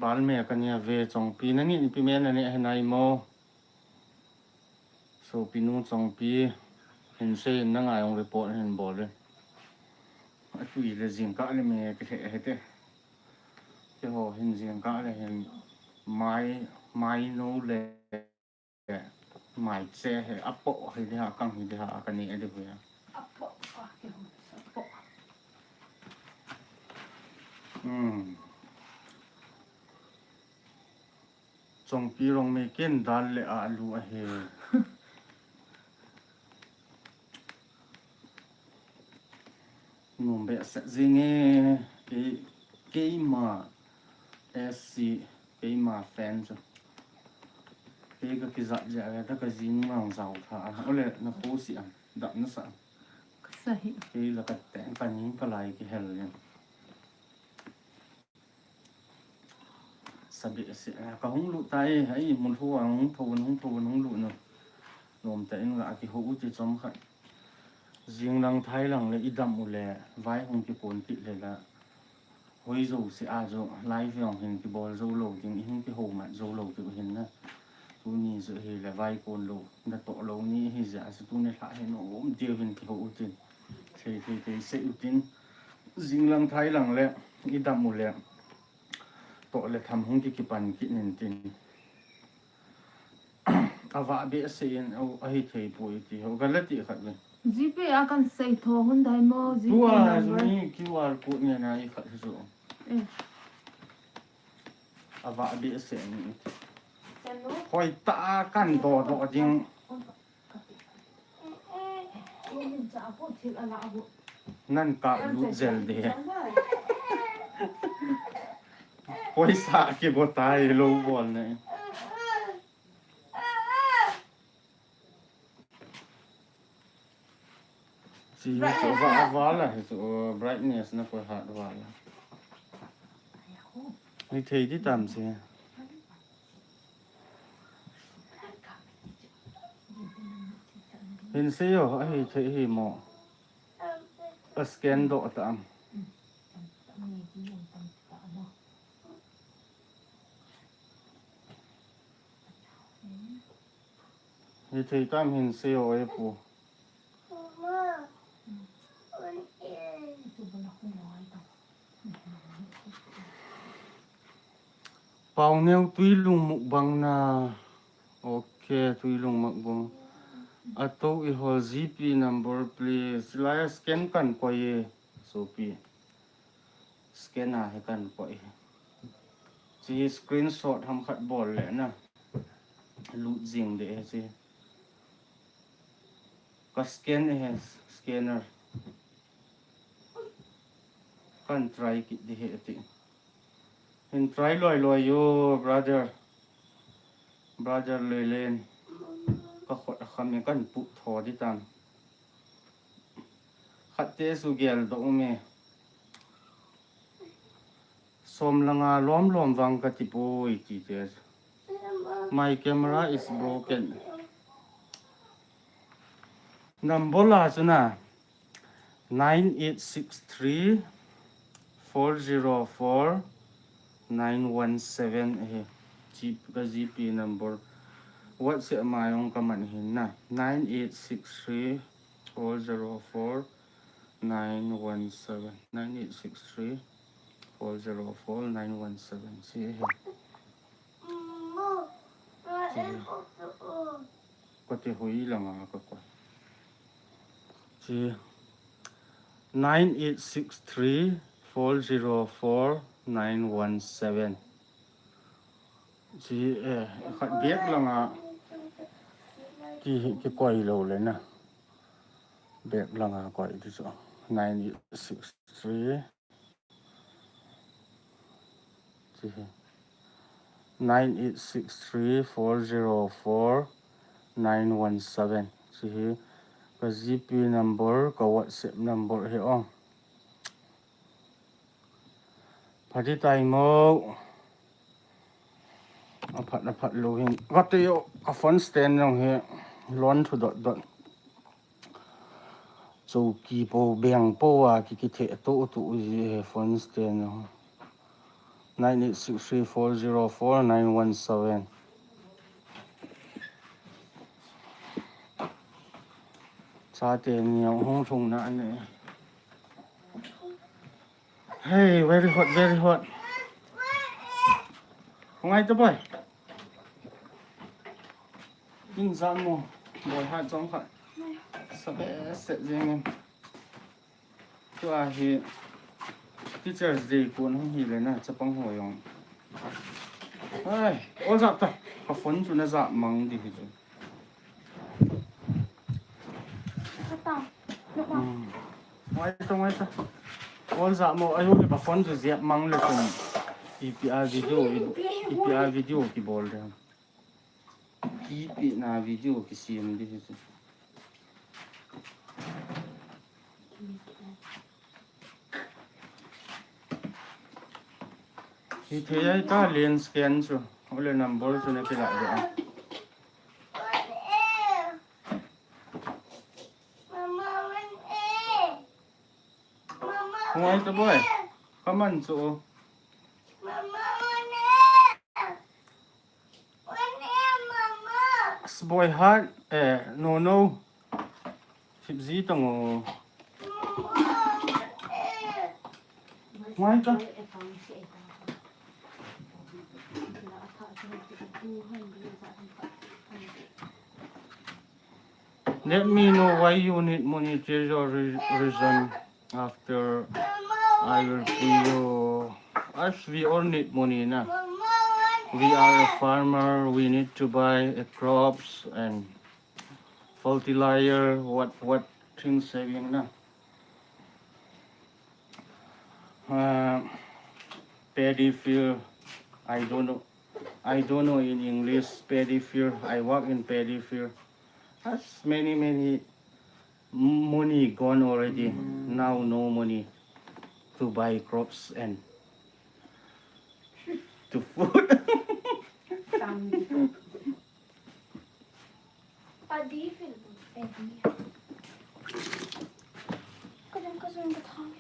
Bal me ka ne uve Chongpi, na ni ipi me na ne hi nai mo. Sopi nu Chongpi, hin sei in na ngai ong report hin bol le. A tui le jingkah le me ki he he te. Keiho hin jingkah le hin mai, mai nu le mai che he a po hi de ha kang hi de ha ka ni a de hu ya. Hmm. Chongpi Rongmei ken dal le a lu a he. Nom behseh jing e, kei, keima S C, keima fan chu. Kei ka kijat jeh a, ta ka jing mang jao tha a. Ole na kho si am, dap na sa am. Ka sa hi. Kei la ka teng ka ning ka lai kihel jeng. Sabe se, ka hung lut tai, ai, mun hu ang hung thou, hung thou, hung lut no. Nom ta in ga ki ho u ti chom khat. Jing lang thai lang le i dam u le, vai hung ki kon ti le la. Hoi jo se a jo, live jong hin ki bol jo lo ding, i hung ki ho mat jo lo ti u hin na. Tuni jo hi le vai kon lo, na to lo ni hi ja, se tuni lha hin um ti u hin ki ho u tin. Thei, thei, thei, se u tin. Jing lang thai lang le, i dam u le. To le tham hung ki kipan ki nin tin. A va be se in, a hi thei poi ti ho, ka la ti khat le. G P A kan sei tho hun dai mo, G P A tua number. Ni Q R code ne na i khat hi zo. Eh. A va be se ni. Sen lo. Hoi ta kan do do ding. Nan ka lut jel de. Poisa ki bo tai lo bol ne. Si so va va la so brightness na ko hat va la. Ni thei di tam se. Hin se yo, a hi thei hi mo. A scan do ta am. Hi thei tam hin se yo e pu. Pau neu Tuilung mukbang na. Ok, Tuilung mukbang. Ato i hol G P number please. Lai scan kan koi e. Sopi. Scan a he kan koi. Chi screenshot ham khat bol le na. Lut jing de he chi. Ka scan e he scanner. Kan try kit di he ti. Hin try loi loi yo, brother. Brother Lelen. Ka khot a kham e kan pu tho di tam. Khat te su gel do um e. Som langa lom lom vang ka ti poi ti te. My camera is broken. Number la chu na. Nine eight six three four zero four nine one seven ahi. G-, ka G P number. WhatsApp ma jong ka man hin na. Nine eight six three four zero four nine one seven. Nine eight six three four zero four nine one seven. Chi ahi. Chi ahi. Ka ti hoi langa ka koi. Chi nine eight six three four zero four nine one seven. Chi, eh, khat bag langa ki, ki koi lo le na. Bag langa koi ti chu. Nine eight six three. Chi hi. Nine eight six three four zero four nine one seven. Chi hi ka G P number, ka WhatsApp number hi o. Phat ti tai mo. A phat, a phat lou hin. Ka te yo, ka phone stand jong hi lon thu dot dot. Chouki po, beng po a ki, ki the to, to ji he phone stand jong. Nine eight six three four zero four nine one seven. Chate ni hung thung na ne. Hey, very hot, very hot. Hung ai to boy. In jam mo. Boy hat jong khat. Sa be set jing in. Tua hi Teachers Day kon hung hi le na, chapang ho jong. Ai, ol jap ta. Ka phone chu na jap mang di hi chu. Ka ta. Nok ma. Hmm. Ngai ta, ngai ta. Ol jap mo, ayo le ka phone chu jap mang le chun. Ipi a video, ipi a video ki bol de. Ipi na video ki siam di hi chu. Hithei ahi ta Len scan chu. Ole number chu na kila de. Hung ahi ta boy. Come on chu. Boy hat, eh, no, no. Sip ji tang o. Ngai ta. Let me know why you need money. Tell your re- reason. After I will pay you. As we all need money, na. We are a farmer. We need to buy a crops and fertilizer. What what things saving, na. Uh, paddy field. I don't know. I don't know in English. Paddy field. I work in paddy field. As many many money gone already. Now no money to buy crops and to food. Paddy field. Paddy. Kadang ka zon ka thang.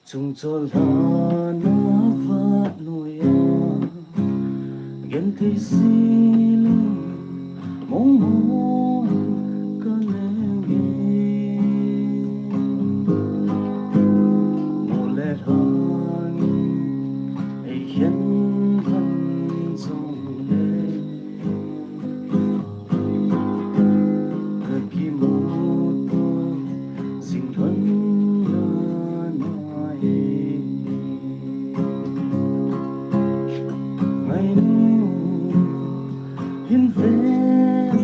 Chungchol lhana vat noiya genthei silung mong mong ka lenge. Mo le lhang ei khen han jong le. Ka kimuto jing lhon na na e. Ngainu hin ven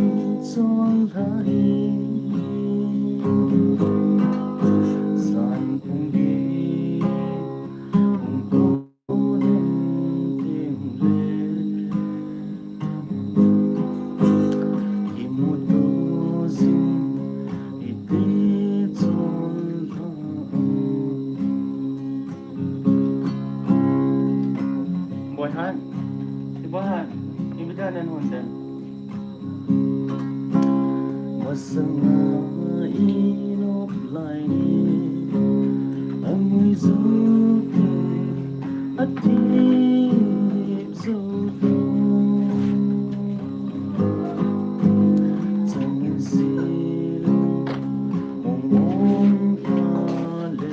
chon lhai. Jan pung gei pung ko Boy han, i boy han, i bida nan hon dan. Masanga inop lai ni, amui zuke, atip zuke. Changin silo, mong mong ka le.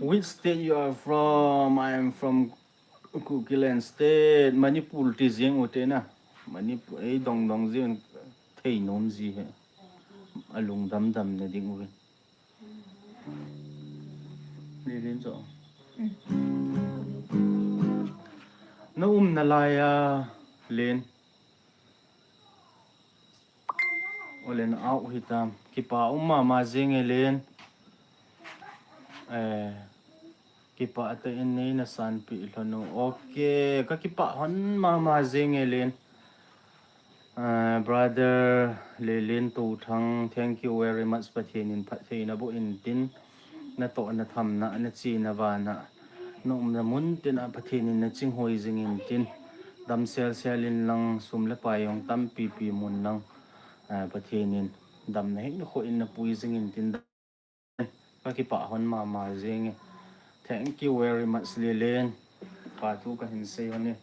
Which state you are from? I am from Kukiland State, Manipur ti jing u te na. Manipur, ei dong dong jing thei nom ji he. A lungdam dam na ding u. Ni rin jo. Na um na lai a, Len. Olen au hitam. Kipa um mama jing e Len. Eh, kipa ata in nei na sanpi lhon u. Okay, ka kipa hon mama jing e Len. Ah, brother Lelen Touthang, thank you very much. Pathen in phattheina boh in tin, na tohna thamna, na chena vana, na umna mun tin a Pathen in na chinghoi jing in tin. Dam sel sel in lang, sum le pai jong tampi pi mun lang, eh, Pathen in damna hin khoi in napui jing in tin, ka kipah hon mama jing e. Thank you very much, Lelen. Ka thu ka hin sei hon e.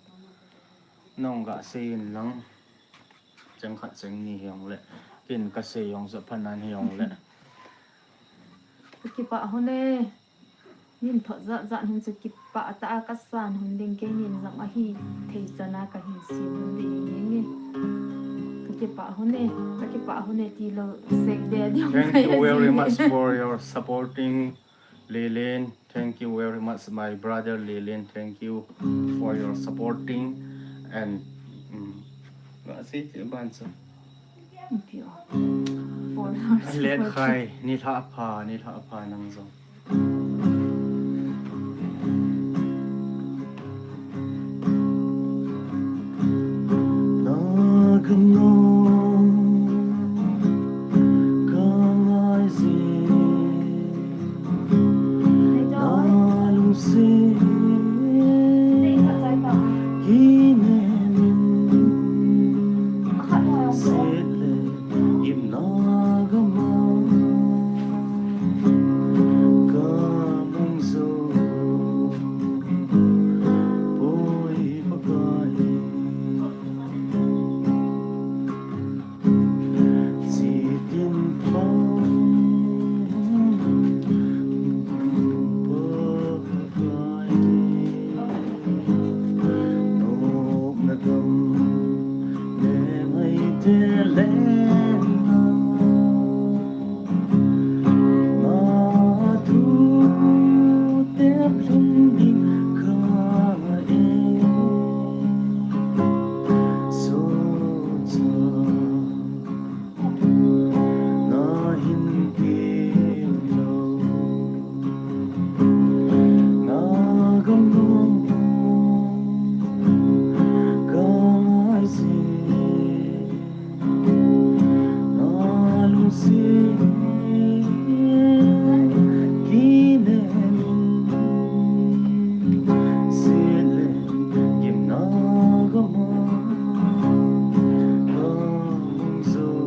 Nong ga sei in lang. Cheng khat cheng ni hi jong le. Kin ka sei jong sa phanan hi jong le. Ka kipah hon e. Nin thot jat jat hin chu kipah ta a ka san hun ding kei nin jong ahi thei chana ka hin sim hun ding e. Ka kipah hon e, ka kipah hon e ti lo sei de ding. Thank you very much for your supporting, Lelen. Thank you very much, my brother Lelen. Thank you for your supporting and, um, what I say, Bansa? Thank you for your support. Let khai, ni lha pha, ni lha pha nang jong. Nagam nom ka ngai jing, na lungset kinem in, set le gimna gam a ka mong jou poi Pakai. Chitin pa Pakai, nopna gam le ngaite le na thu tep lhung ding ka e. Socha na hin kilo, na gam nom ka ngai jing, na lungset kinem in, set le gimna gam a ka mong jou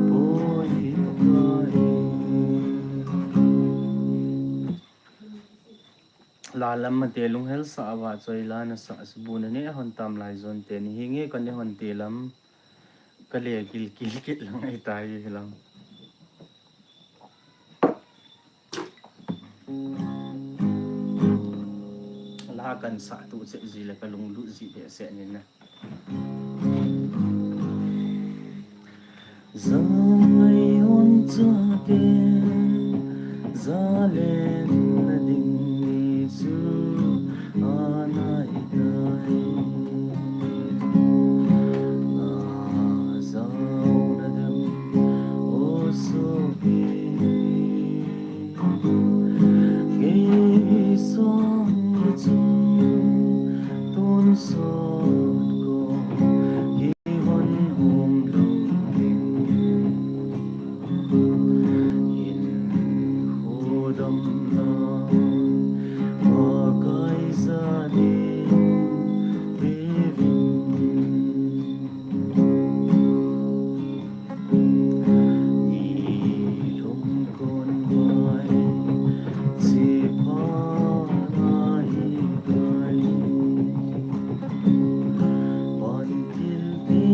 poi Pakai. La lam mate lunghel sa a va choi la na sa, subun a ne hon tam lai jon te ni hi nge ka ne hon te lam. Ka le kil kil kit lang ai tai hi lang. La kan sa tu che ji le ka lunglut ji behseh ni na. Zion chate jalen na ding ni chu anai tai. Na jaona dem o sopi. Kei song le chung tonsot ko kihon hom lou ding. Hinkho damna Pakai jal in peuvin. Nilhum kon vai chepha nahi tai. Pantil ti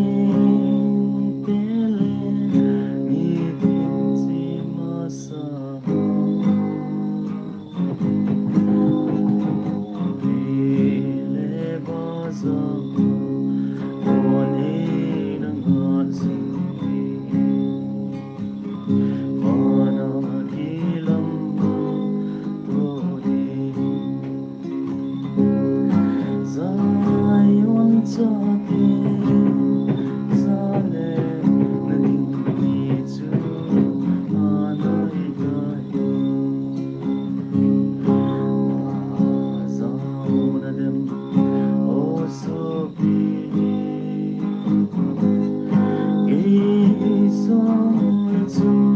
tele nitin chi masa. Zion chate jalen na ding ni chu anai tai. Na jaona dem o sopi. Kei song le chung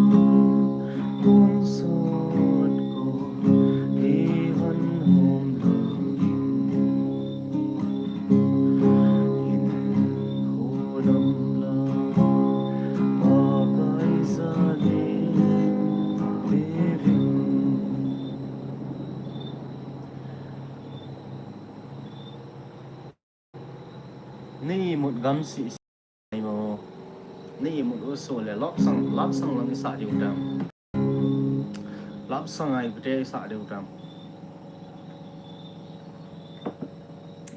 tonsot ko kihon hom lou ding. Gam si si mo. Ni imut u so le love song, love song lang isa diu tam. Love song ai bete isa diu tam.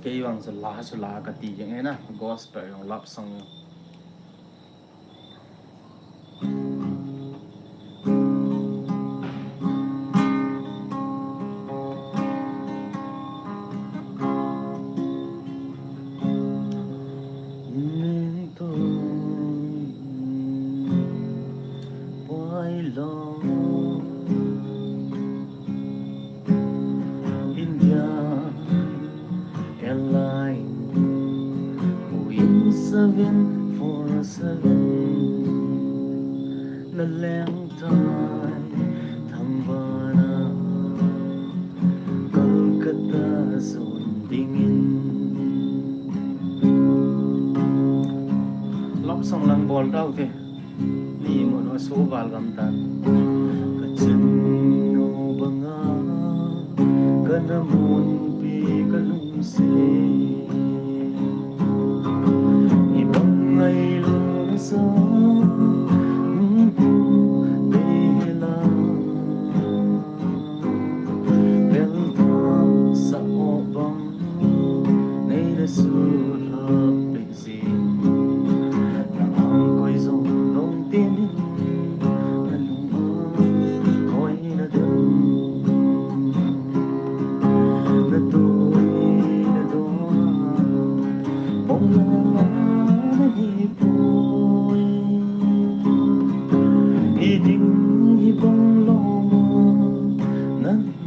Kei vang so la so la kati jeng e na, gospel jong love song jong. Ning tong pai lo India Airline, Boeing seven four seven, na leng tai thangvana Kolkata jon dingin. Love song lang bol tau te. Ni mo no so val gam tan. Ka chin no banga ka na mun pi ka lungsi. I bang ngai lungsa de la. Bel tam sa o bang nei le su la pe.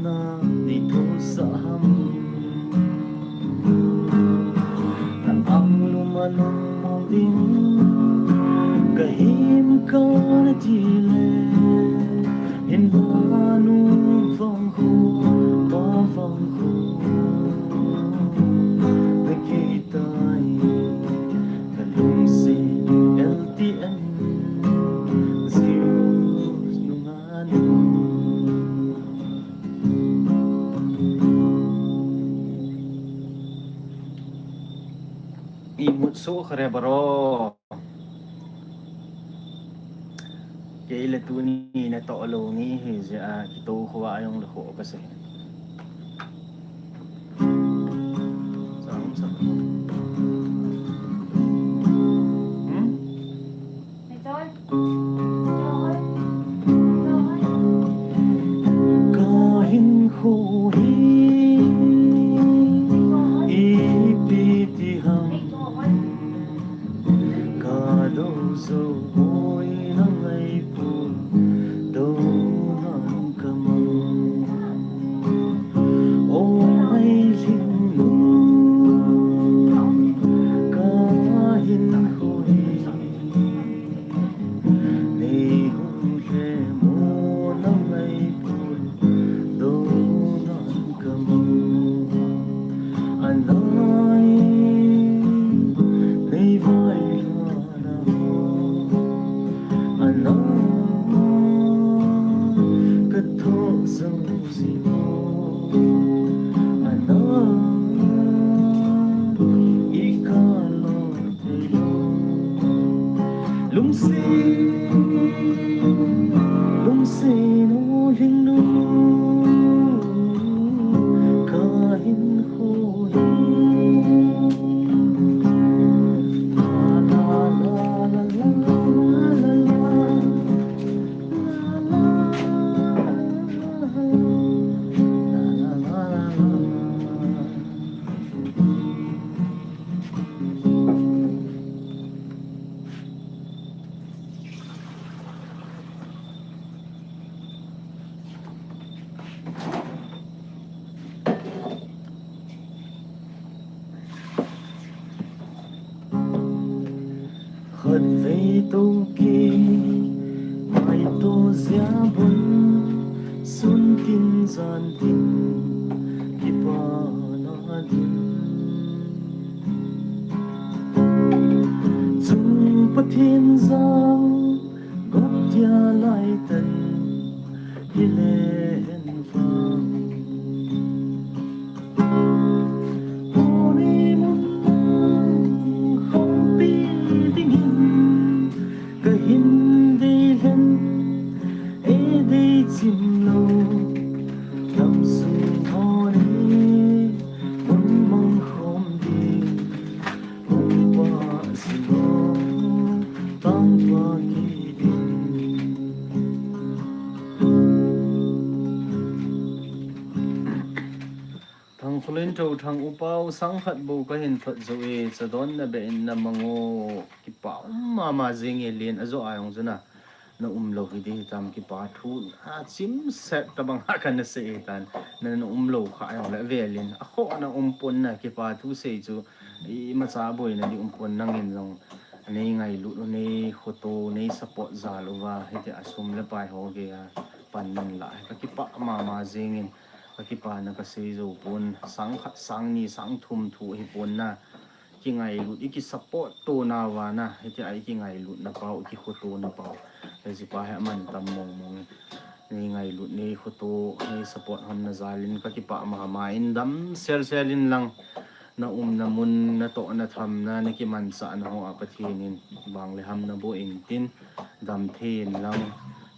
Na ni thusah ham. Na ang lum a lum mong ding ka him ka na ti le. Hin ba nu vang khu, ba vang khu. Na ki tai ka lungsi L T M. Ziu nunga nu. Imut so khare baro. Kei le tuni na to lo ni hi je a kito khuwa ayong le kho ka se. Sam sam. Hmm? Ka hinkho hi ipi ti ham, ka do zo hoi na ngai pu do nan ka mang. O mai hling nu, ka hinkho hi Nei hung le mo na ngai pu do nan ka mang. Anai nei vai lua na ho. Anai ka tho zo zi mo. Anai i ka lo. Lungsi, lungsi nu hling nu, ka hinkho hi. La, la, la. Khatvei toh kei, mai toh jia bun, sun tin jan tin, kipana din. Chung Pathen jal, gop dia lai tan, hi le hen vang. Puni mun nang khom Tangpa kidin. Thangkholin Thothang upa u, sangkhat bou kahin thot jou e, chadonna beh in na mang o, kipa um mama jing e. Len ajo a jong chu na, na um lou hi ding hitam, kipa thu a chimset tabang a kana sei e tan, na, na um lou kha jong le velin, akhoh na um pon na, kipa thu sei chu imacha boina ding um pon, nangin jong nei ngailut u, nei khoto, nei support jal uva, hitia sum le pai ho geiya pan nang lah, ka kipa mama jingin, ka kipana ka sei jou pon, sang khat, sang ni, sang thum thu hi pon na, kingailut, i ki support to na uva na, hitia i kingailutna pau, i kikhotona pau, hiche pa hi aman tam mong mong. Nei ngailut, nei khoto, nei support hon na jalin ka kipa mama in, dam sel sel in lang, na umna mun, na tohna thamna, na kimanchahna ho a Pathen in vang le hamna boh intin, dam thei in lang,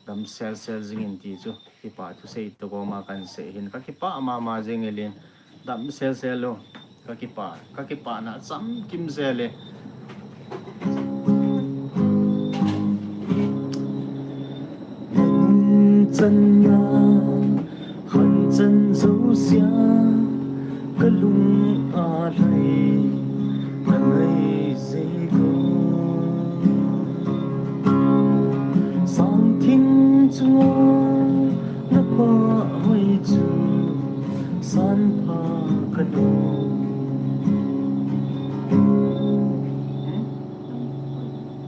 dam sel sel jing in ti chu kipa thusei toh koma kan sei hin, ka kipa mama jing e Len. Dam sel sel o, ka kipa, ka kipana chamkim sel e. Chan na, khan chan jousea, ka lung a lhai, na ngai jeh ko. Sang thing chunga, na pah hoi chu, san pha ka do.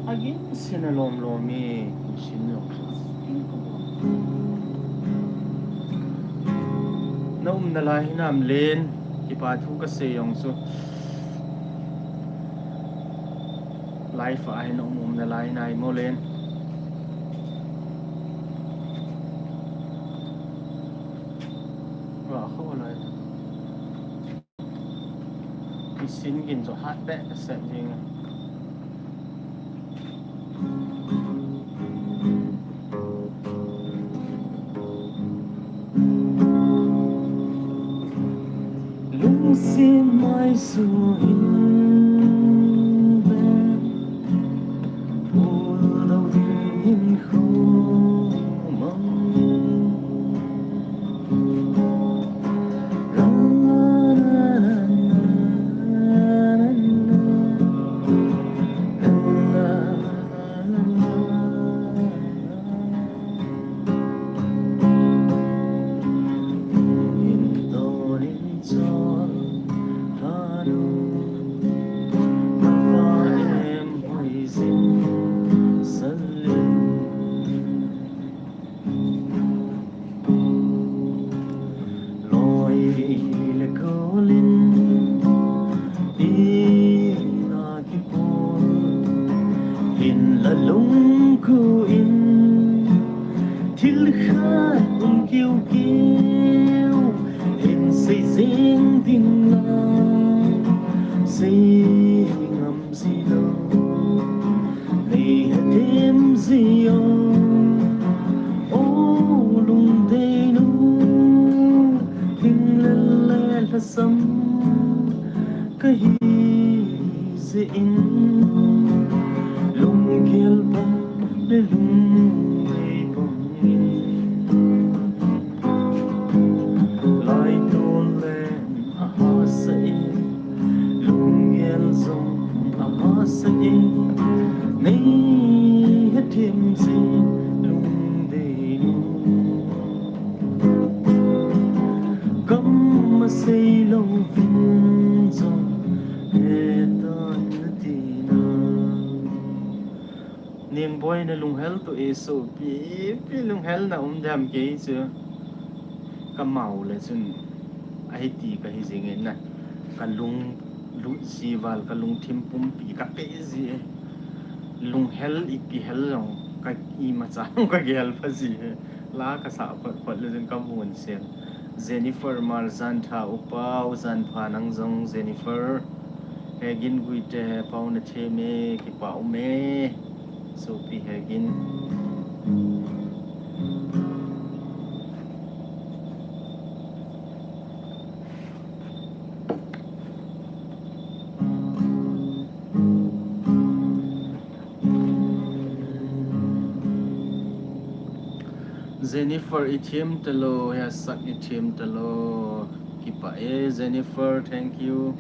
Agin sin alom lom e, sin lom. Na umna lai hinam Len, kipa thu ka sei jong chu. Live a hin na um umna lai nai mo Len. Wa kho lai. I sin gin chu hat beh seh jing. Lungsim mai su in ve, pu dau vin in khu mang. Loi le kolin ina kipon, hinla lungkhu in thil khat um kiu kiu, hin sei jing ding la sei ngam ji lou, nei hethem ji o, o lungdeinu, hinglel le lhasam kahi jeh in, lunggel bang le lungdei bang in, lai tol le ahahsa e, lunggel jong ahahsa e, nei hethem ji lungdeinu. Kam asei louvin jong hetan nati na. Nengboi na lunghel toh e sopi, ipi lunghel na um dem kei chu. Ka mau le chun ahi ti kahi jing e na. Ka lunglut ji val, ka lungthim pumpi ka pe ji e. Lunghel ipi hel jong ka imacha jong ka gel pha ji e. La ka sah phot phot le chun ka mun sen. Jennifer Mar, jan tha u pau, jan pha nang jong Jennifer. Hegin Guite, pau na them e, kipa um e. Sopi Hegin. Jennifer, i them talou, hia sak i them talou. Kipah e, Jennifer, thank you.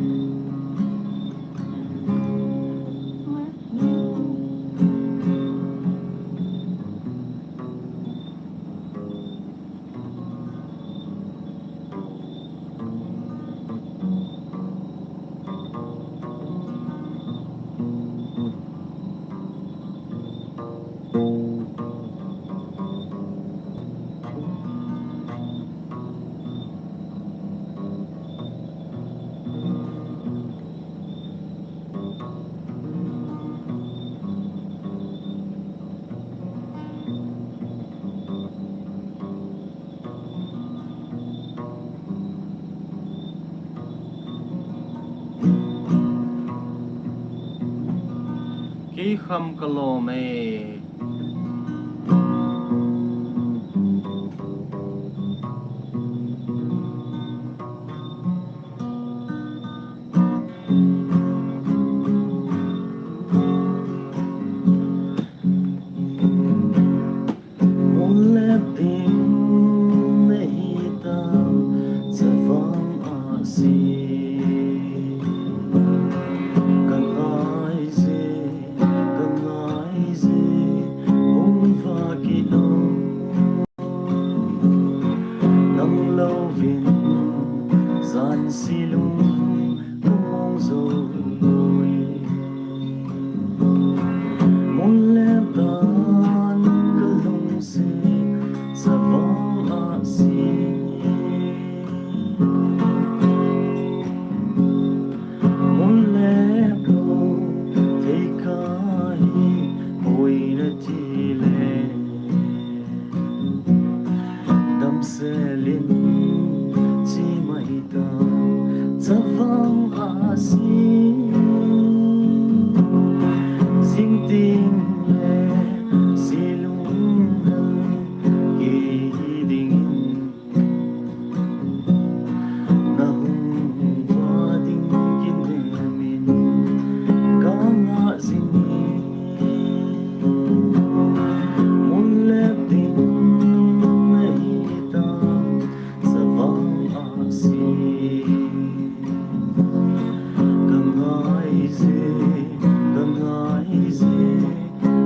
Kei kham ka lom e. Mun lep ding nahi tam, chavang ahsi. Ka ngai je, ka ngai je, hung va kit o. Nang louvin jan si lung ka mong zo. Mun lep dan ka lungset chavang ahsi. Mun lep lou thei kahi, boina ti le. Damsel in chi mai ta, chavang ahsi. Jing ting le si lung hel kei ding in. Na hung va ding kinem in ka ngah jing e. Mun lep ding nahi tam, chavang ahsi. Ka ngai je, ka ngai je,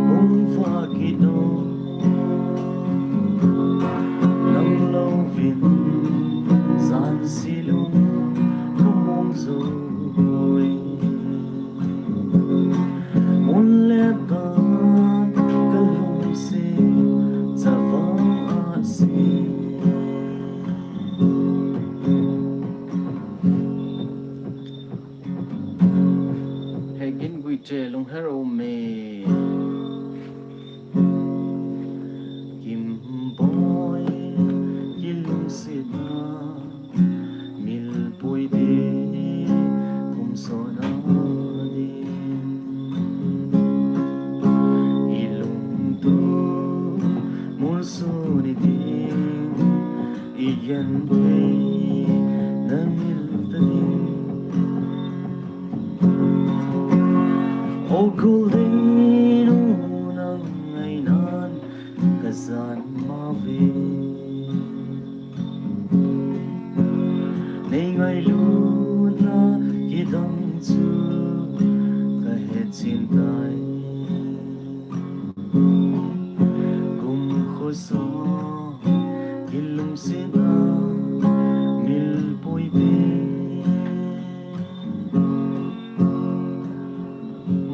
hung va kit o. Nang louvin jan si lung ka mong zo. Mun lep dan ka lungset chavang ahsi. Hegin Guite, Lungher Ume. Kimboi, kilungsetna, mil poi te, kum sona din. I lungtup, mul suni ding, i genthei na mil ta ding. O Golden, nang ngainan ka jan mave. Nei ngailutna kidang chu ka hetchen tai. Kum khosung kilungsetna mil poi te.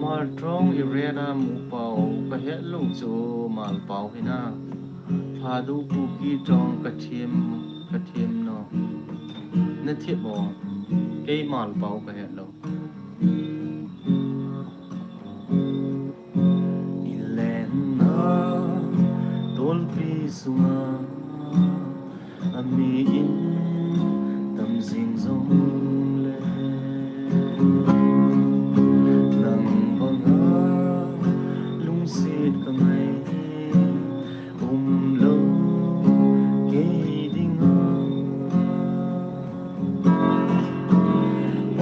Maltong Irena Mupao, ka het lou chu Malpao hi na. Phadu Kuki tong ka them, ka them no. Na thip o, kei Malpao ka het lou. I lenna tolpi sunga, a mi in tam jing jong le, nang banga lungset ka ngai um lou kei dinga.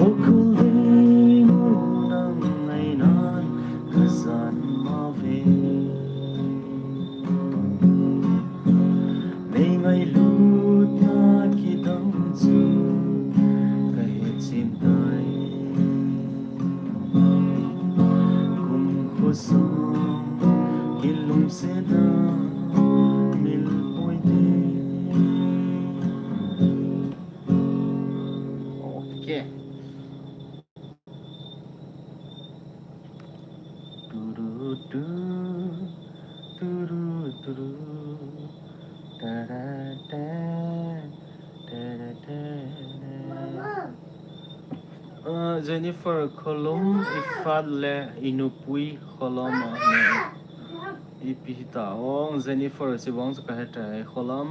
O Golden, nang ngainan ka jan mave. sena mil poi de. Okay. Turu tu, turu turu, ta da da, ta da da da. Uh, Jennifer, Kholom, Ifat le Inupui, Kholom, uh, ipi ta ong, Jennifer, si bong sa ka heta, Kholom,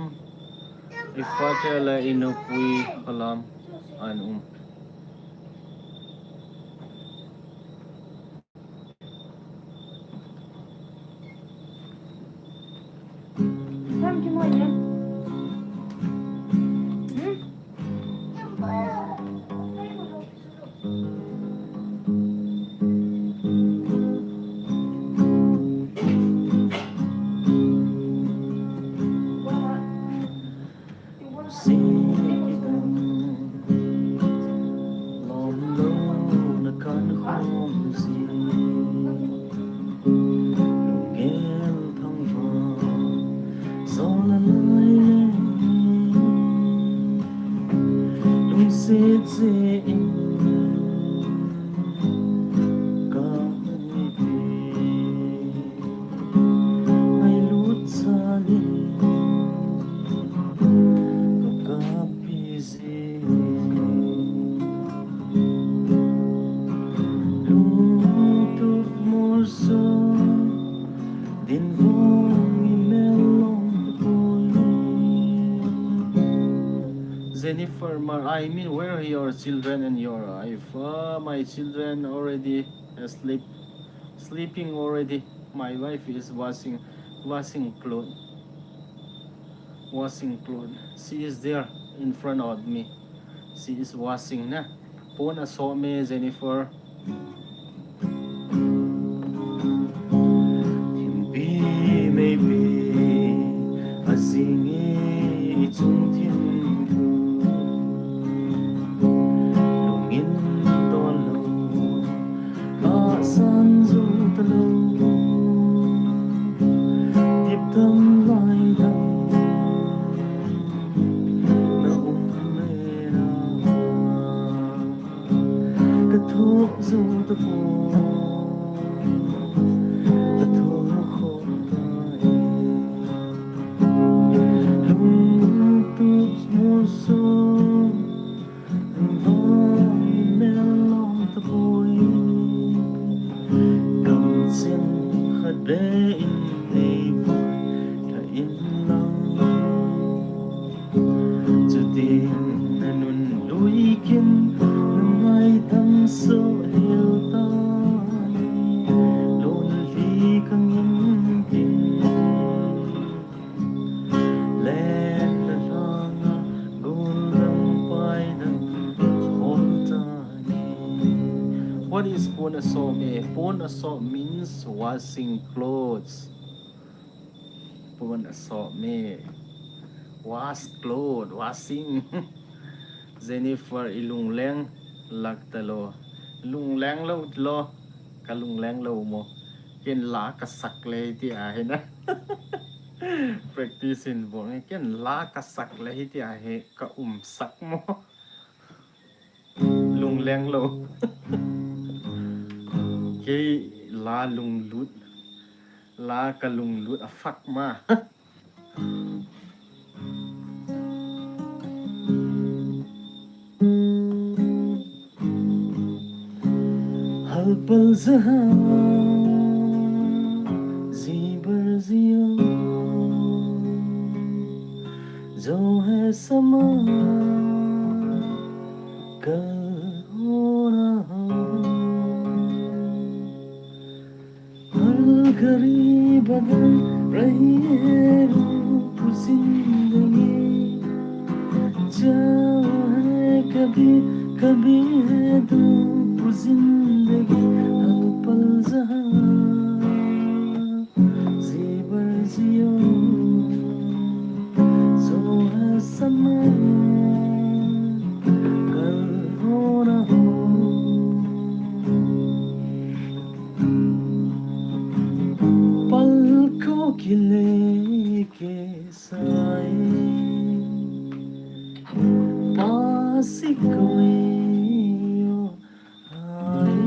Ifat le Inupui, Kholom, an um. Jennifer Mar, I mean, where are your children and your wife? Uh, my children already asleep, sleeping already. My wife is washing, washing clothes. Washing clothes. She is there in front of me. She is washing na. Pon asoh me, Jennifer. Thimpi meipi ajing e ichung thim. Lungin tol lou, tahsan jou talou. Tipdam laidam na um e na. Ka thoh jou tapoi, ka thoh khom tai. Lungtup molso, vai mel lom tapoi. Kamcheng khat beh in nei vui lha in lang. Chuti na nun lui kin, na ngaidam soh hel tai. Lonli ka ngim kin, len na langa goldam paidam hol tai. What is pon asoh me? Pon asoh means washing clothes. Pon asoh me. Wash clothes, washing. Jennifer, i lungleng lak talou. Lungleng lou talou. Ka lungleng lou mo. Ken la ka sak le ti ahi na. Practice in bol. Ken la ka sak le ti ahi, ka um sak mo. Lungleng lou. Kei la lunglut. La ka lunglut a fak ma. Halpal jaha, ji bar ji o, jo hai sama, kal ho na ho. हर गरीब अगर रही है रूप जिंदगी, चाहे कभी कभी है धूप जिंदगी, हर पल जहां जी भर जियो, जो है समय कल हो ना हो। पलकों Kile ke sai, pasi koi yo hai,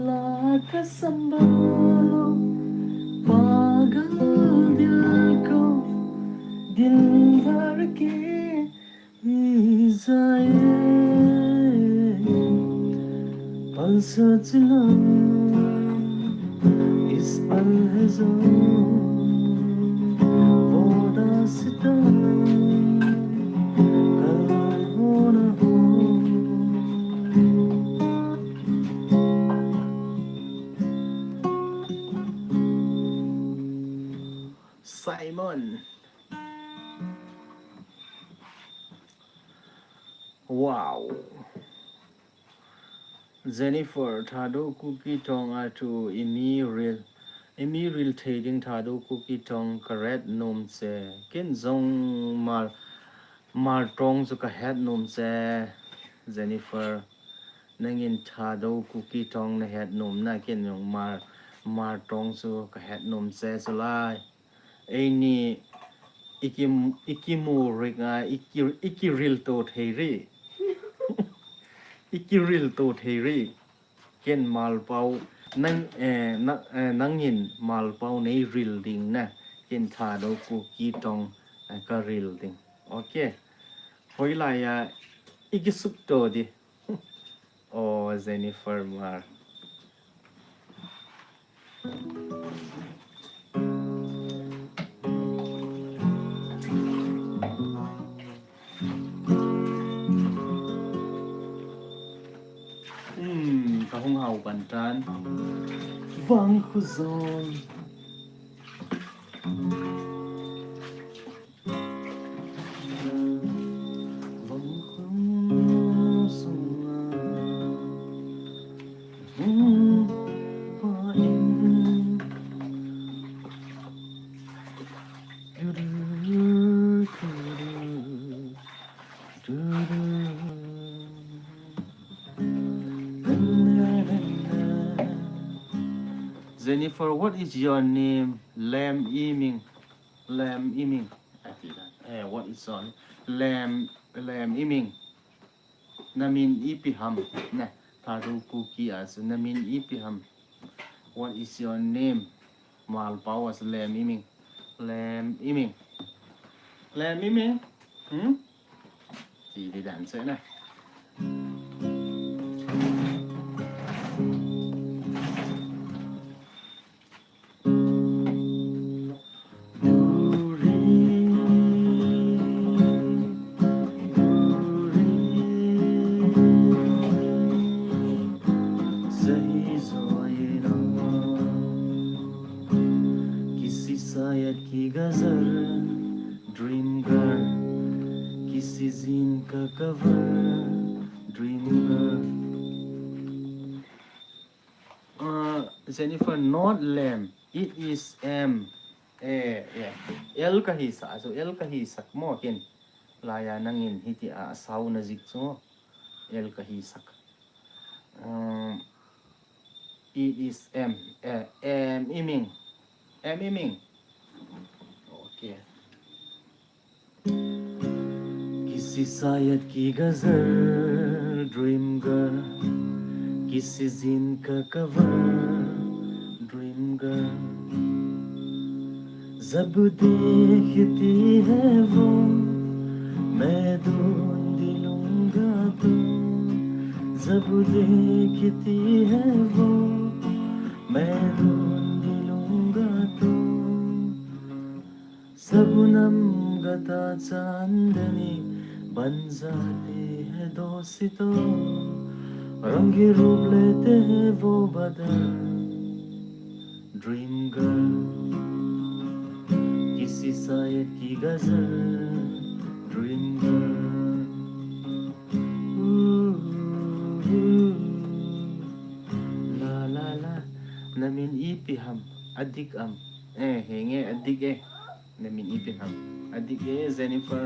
la kasam balo, pagal dil ko, dil dhar ke hi jaiye, pal sa chila, is pal hai jo, wo daasta, kal ho na ho. Simon. Wow. Jennifer, Thadou Kuki Thong a thu i mi ril, i mi ril thei ding Thadou Kuki Thong ka ret nom che. Ken jong Hmar, Hmar Thong chu ka het nom che. Jennifer, nangin Thadou Kuki Thong na het nom na, ken jong Hmar, Hmar Thong chu ka het nom che chu lai. Eini i ki, i kimu rik a, i ki, i kiril to thei ri. I kiril to thei ri. Ken Malpau, nang, eh, na, eh, nangin Malpau nei ril ding na. Ken Thadou Kuki Thong, eh, ka ril ding. Okay. Hoilai a, i kisuk to di. Oh, Jennifer Hmar. Hmm, ka hung hao pan tan. Vang Khuzon. Jennifer, what is your name? Lem Iming. Lem Iming. Ati dan. Eh, what is your name? Lem, Lem Iming. Na min ipi ham? Ne, Thadou Kuki a chu na min ipi ham? What is your name? Malpau a chu Lem Iming. Lem Iming. Lem Iming. Hmm? Ti di dan chu na. किसी शायर की गजल, dream girl, किसी zine का cover, dream girl. Uh, Jennifer, not Lem, it is M. Eh, yeah. L ka hisak, so L ka hisak mo ken. Laiya nangin hiti a sao na zik so. L ka hisak. Um, it is M. Eh, M Iming. M Iming. Okay. किसी शायर की गजल, dream girl, किसी zine का cover, dream girl। जब देखती है वो, मैं ढूंढ लूंगा तो। जब देखती है वो, मैं ढूंढ लूंगा तो। शबनम गता चांदनी बन जाती है दोस्तों, रंग रूप लेते हैं वो बादल। Dream girl, किसी शायर की गजल। Dream girl, ooh, ooh, la la la। Na min ipi ham? Adik am? Eh, henge, adik eh. Na min ipi ham? Adik eh, Jennifer.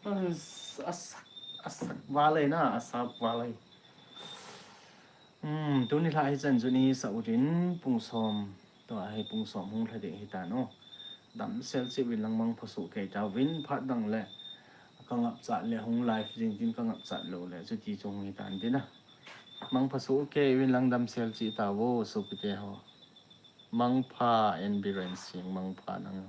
As, asak, asak valai na, asak valai. Hmm. Tuni lha hi chan chu ni sa utin pung som, tua hi pung som hung lha ding hi ta no. Damsel cheh uvin lang mangpha soh kei tauvin, phat dang le ka ngapchat le hung live jing tin ka ngapchat lou le chuti chu hung hi tan tina. Mangpha soh kei uvin lang damsel cheh tauvo sopite ho. Mangpha and Biren Singh, mangpha nang.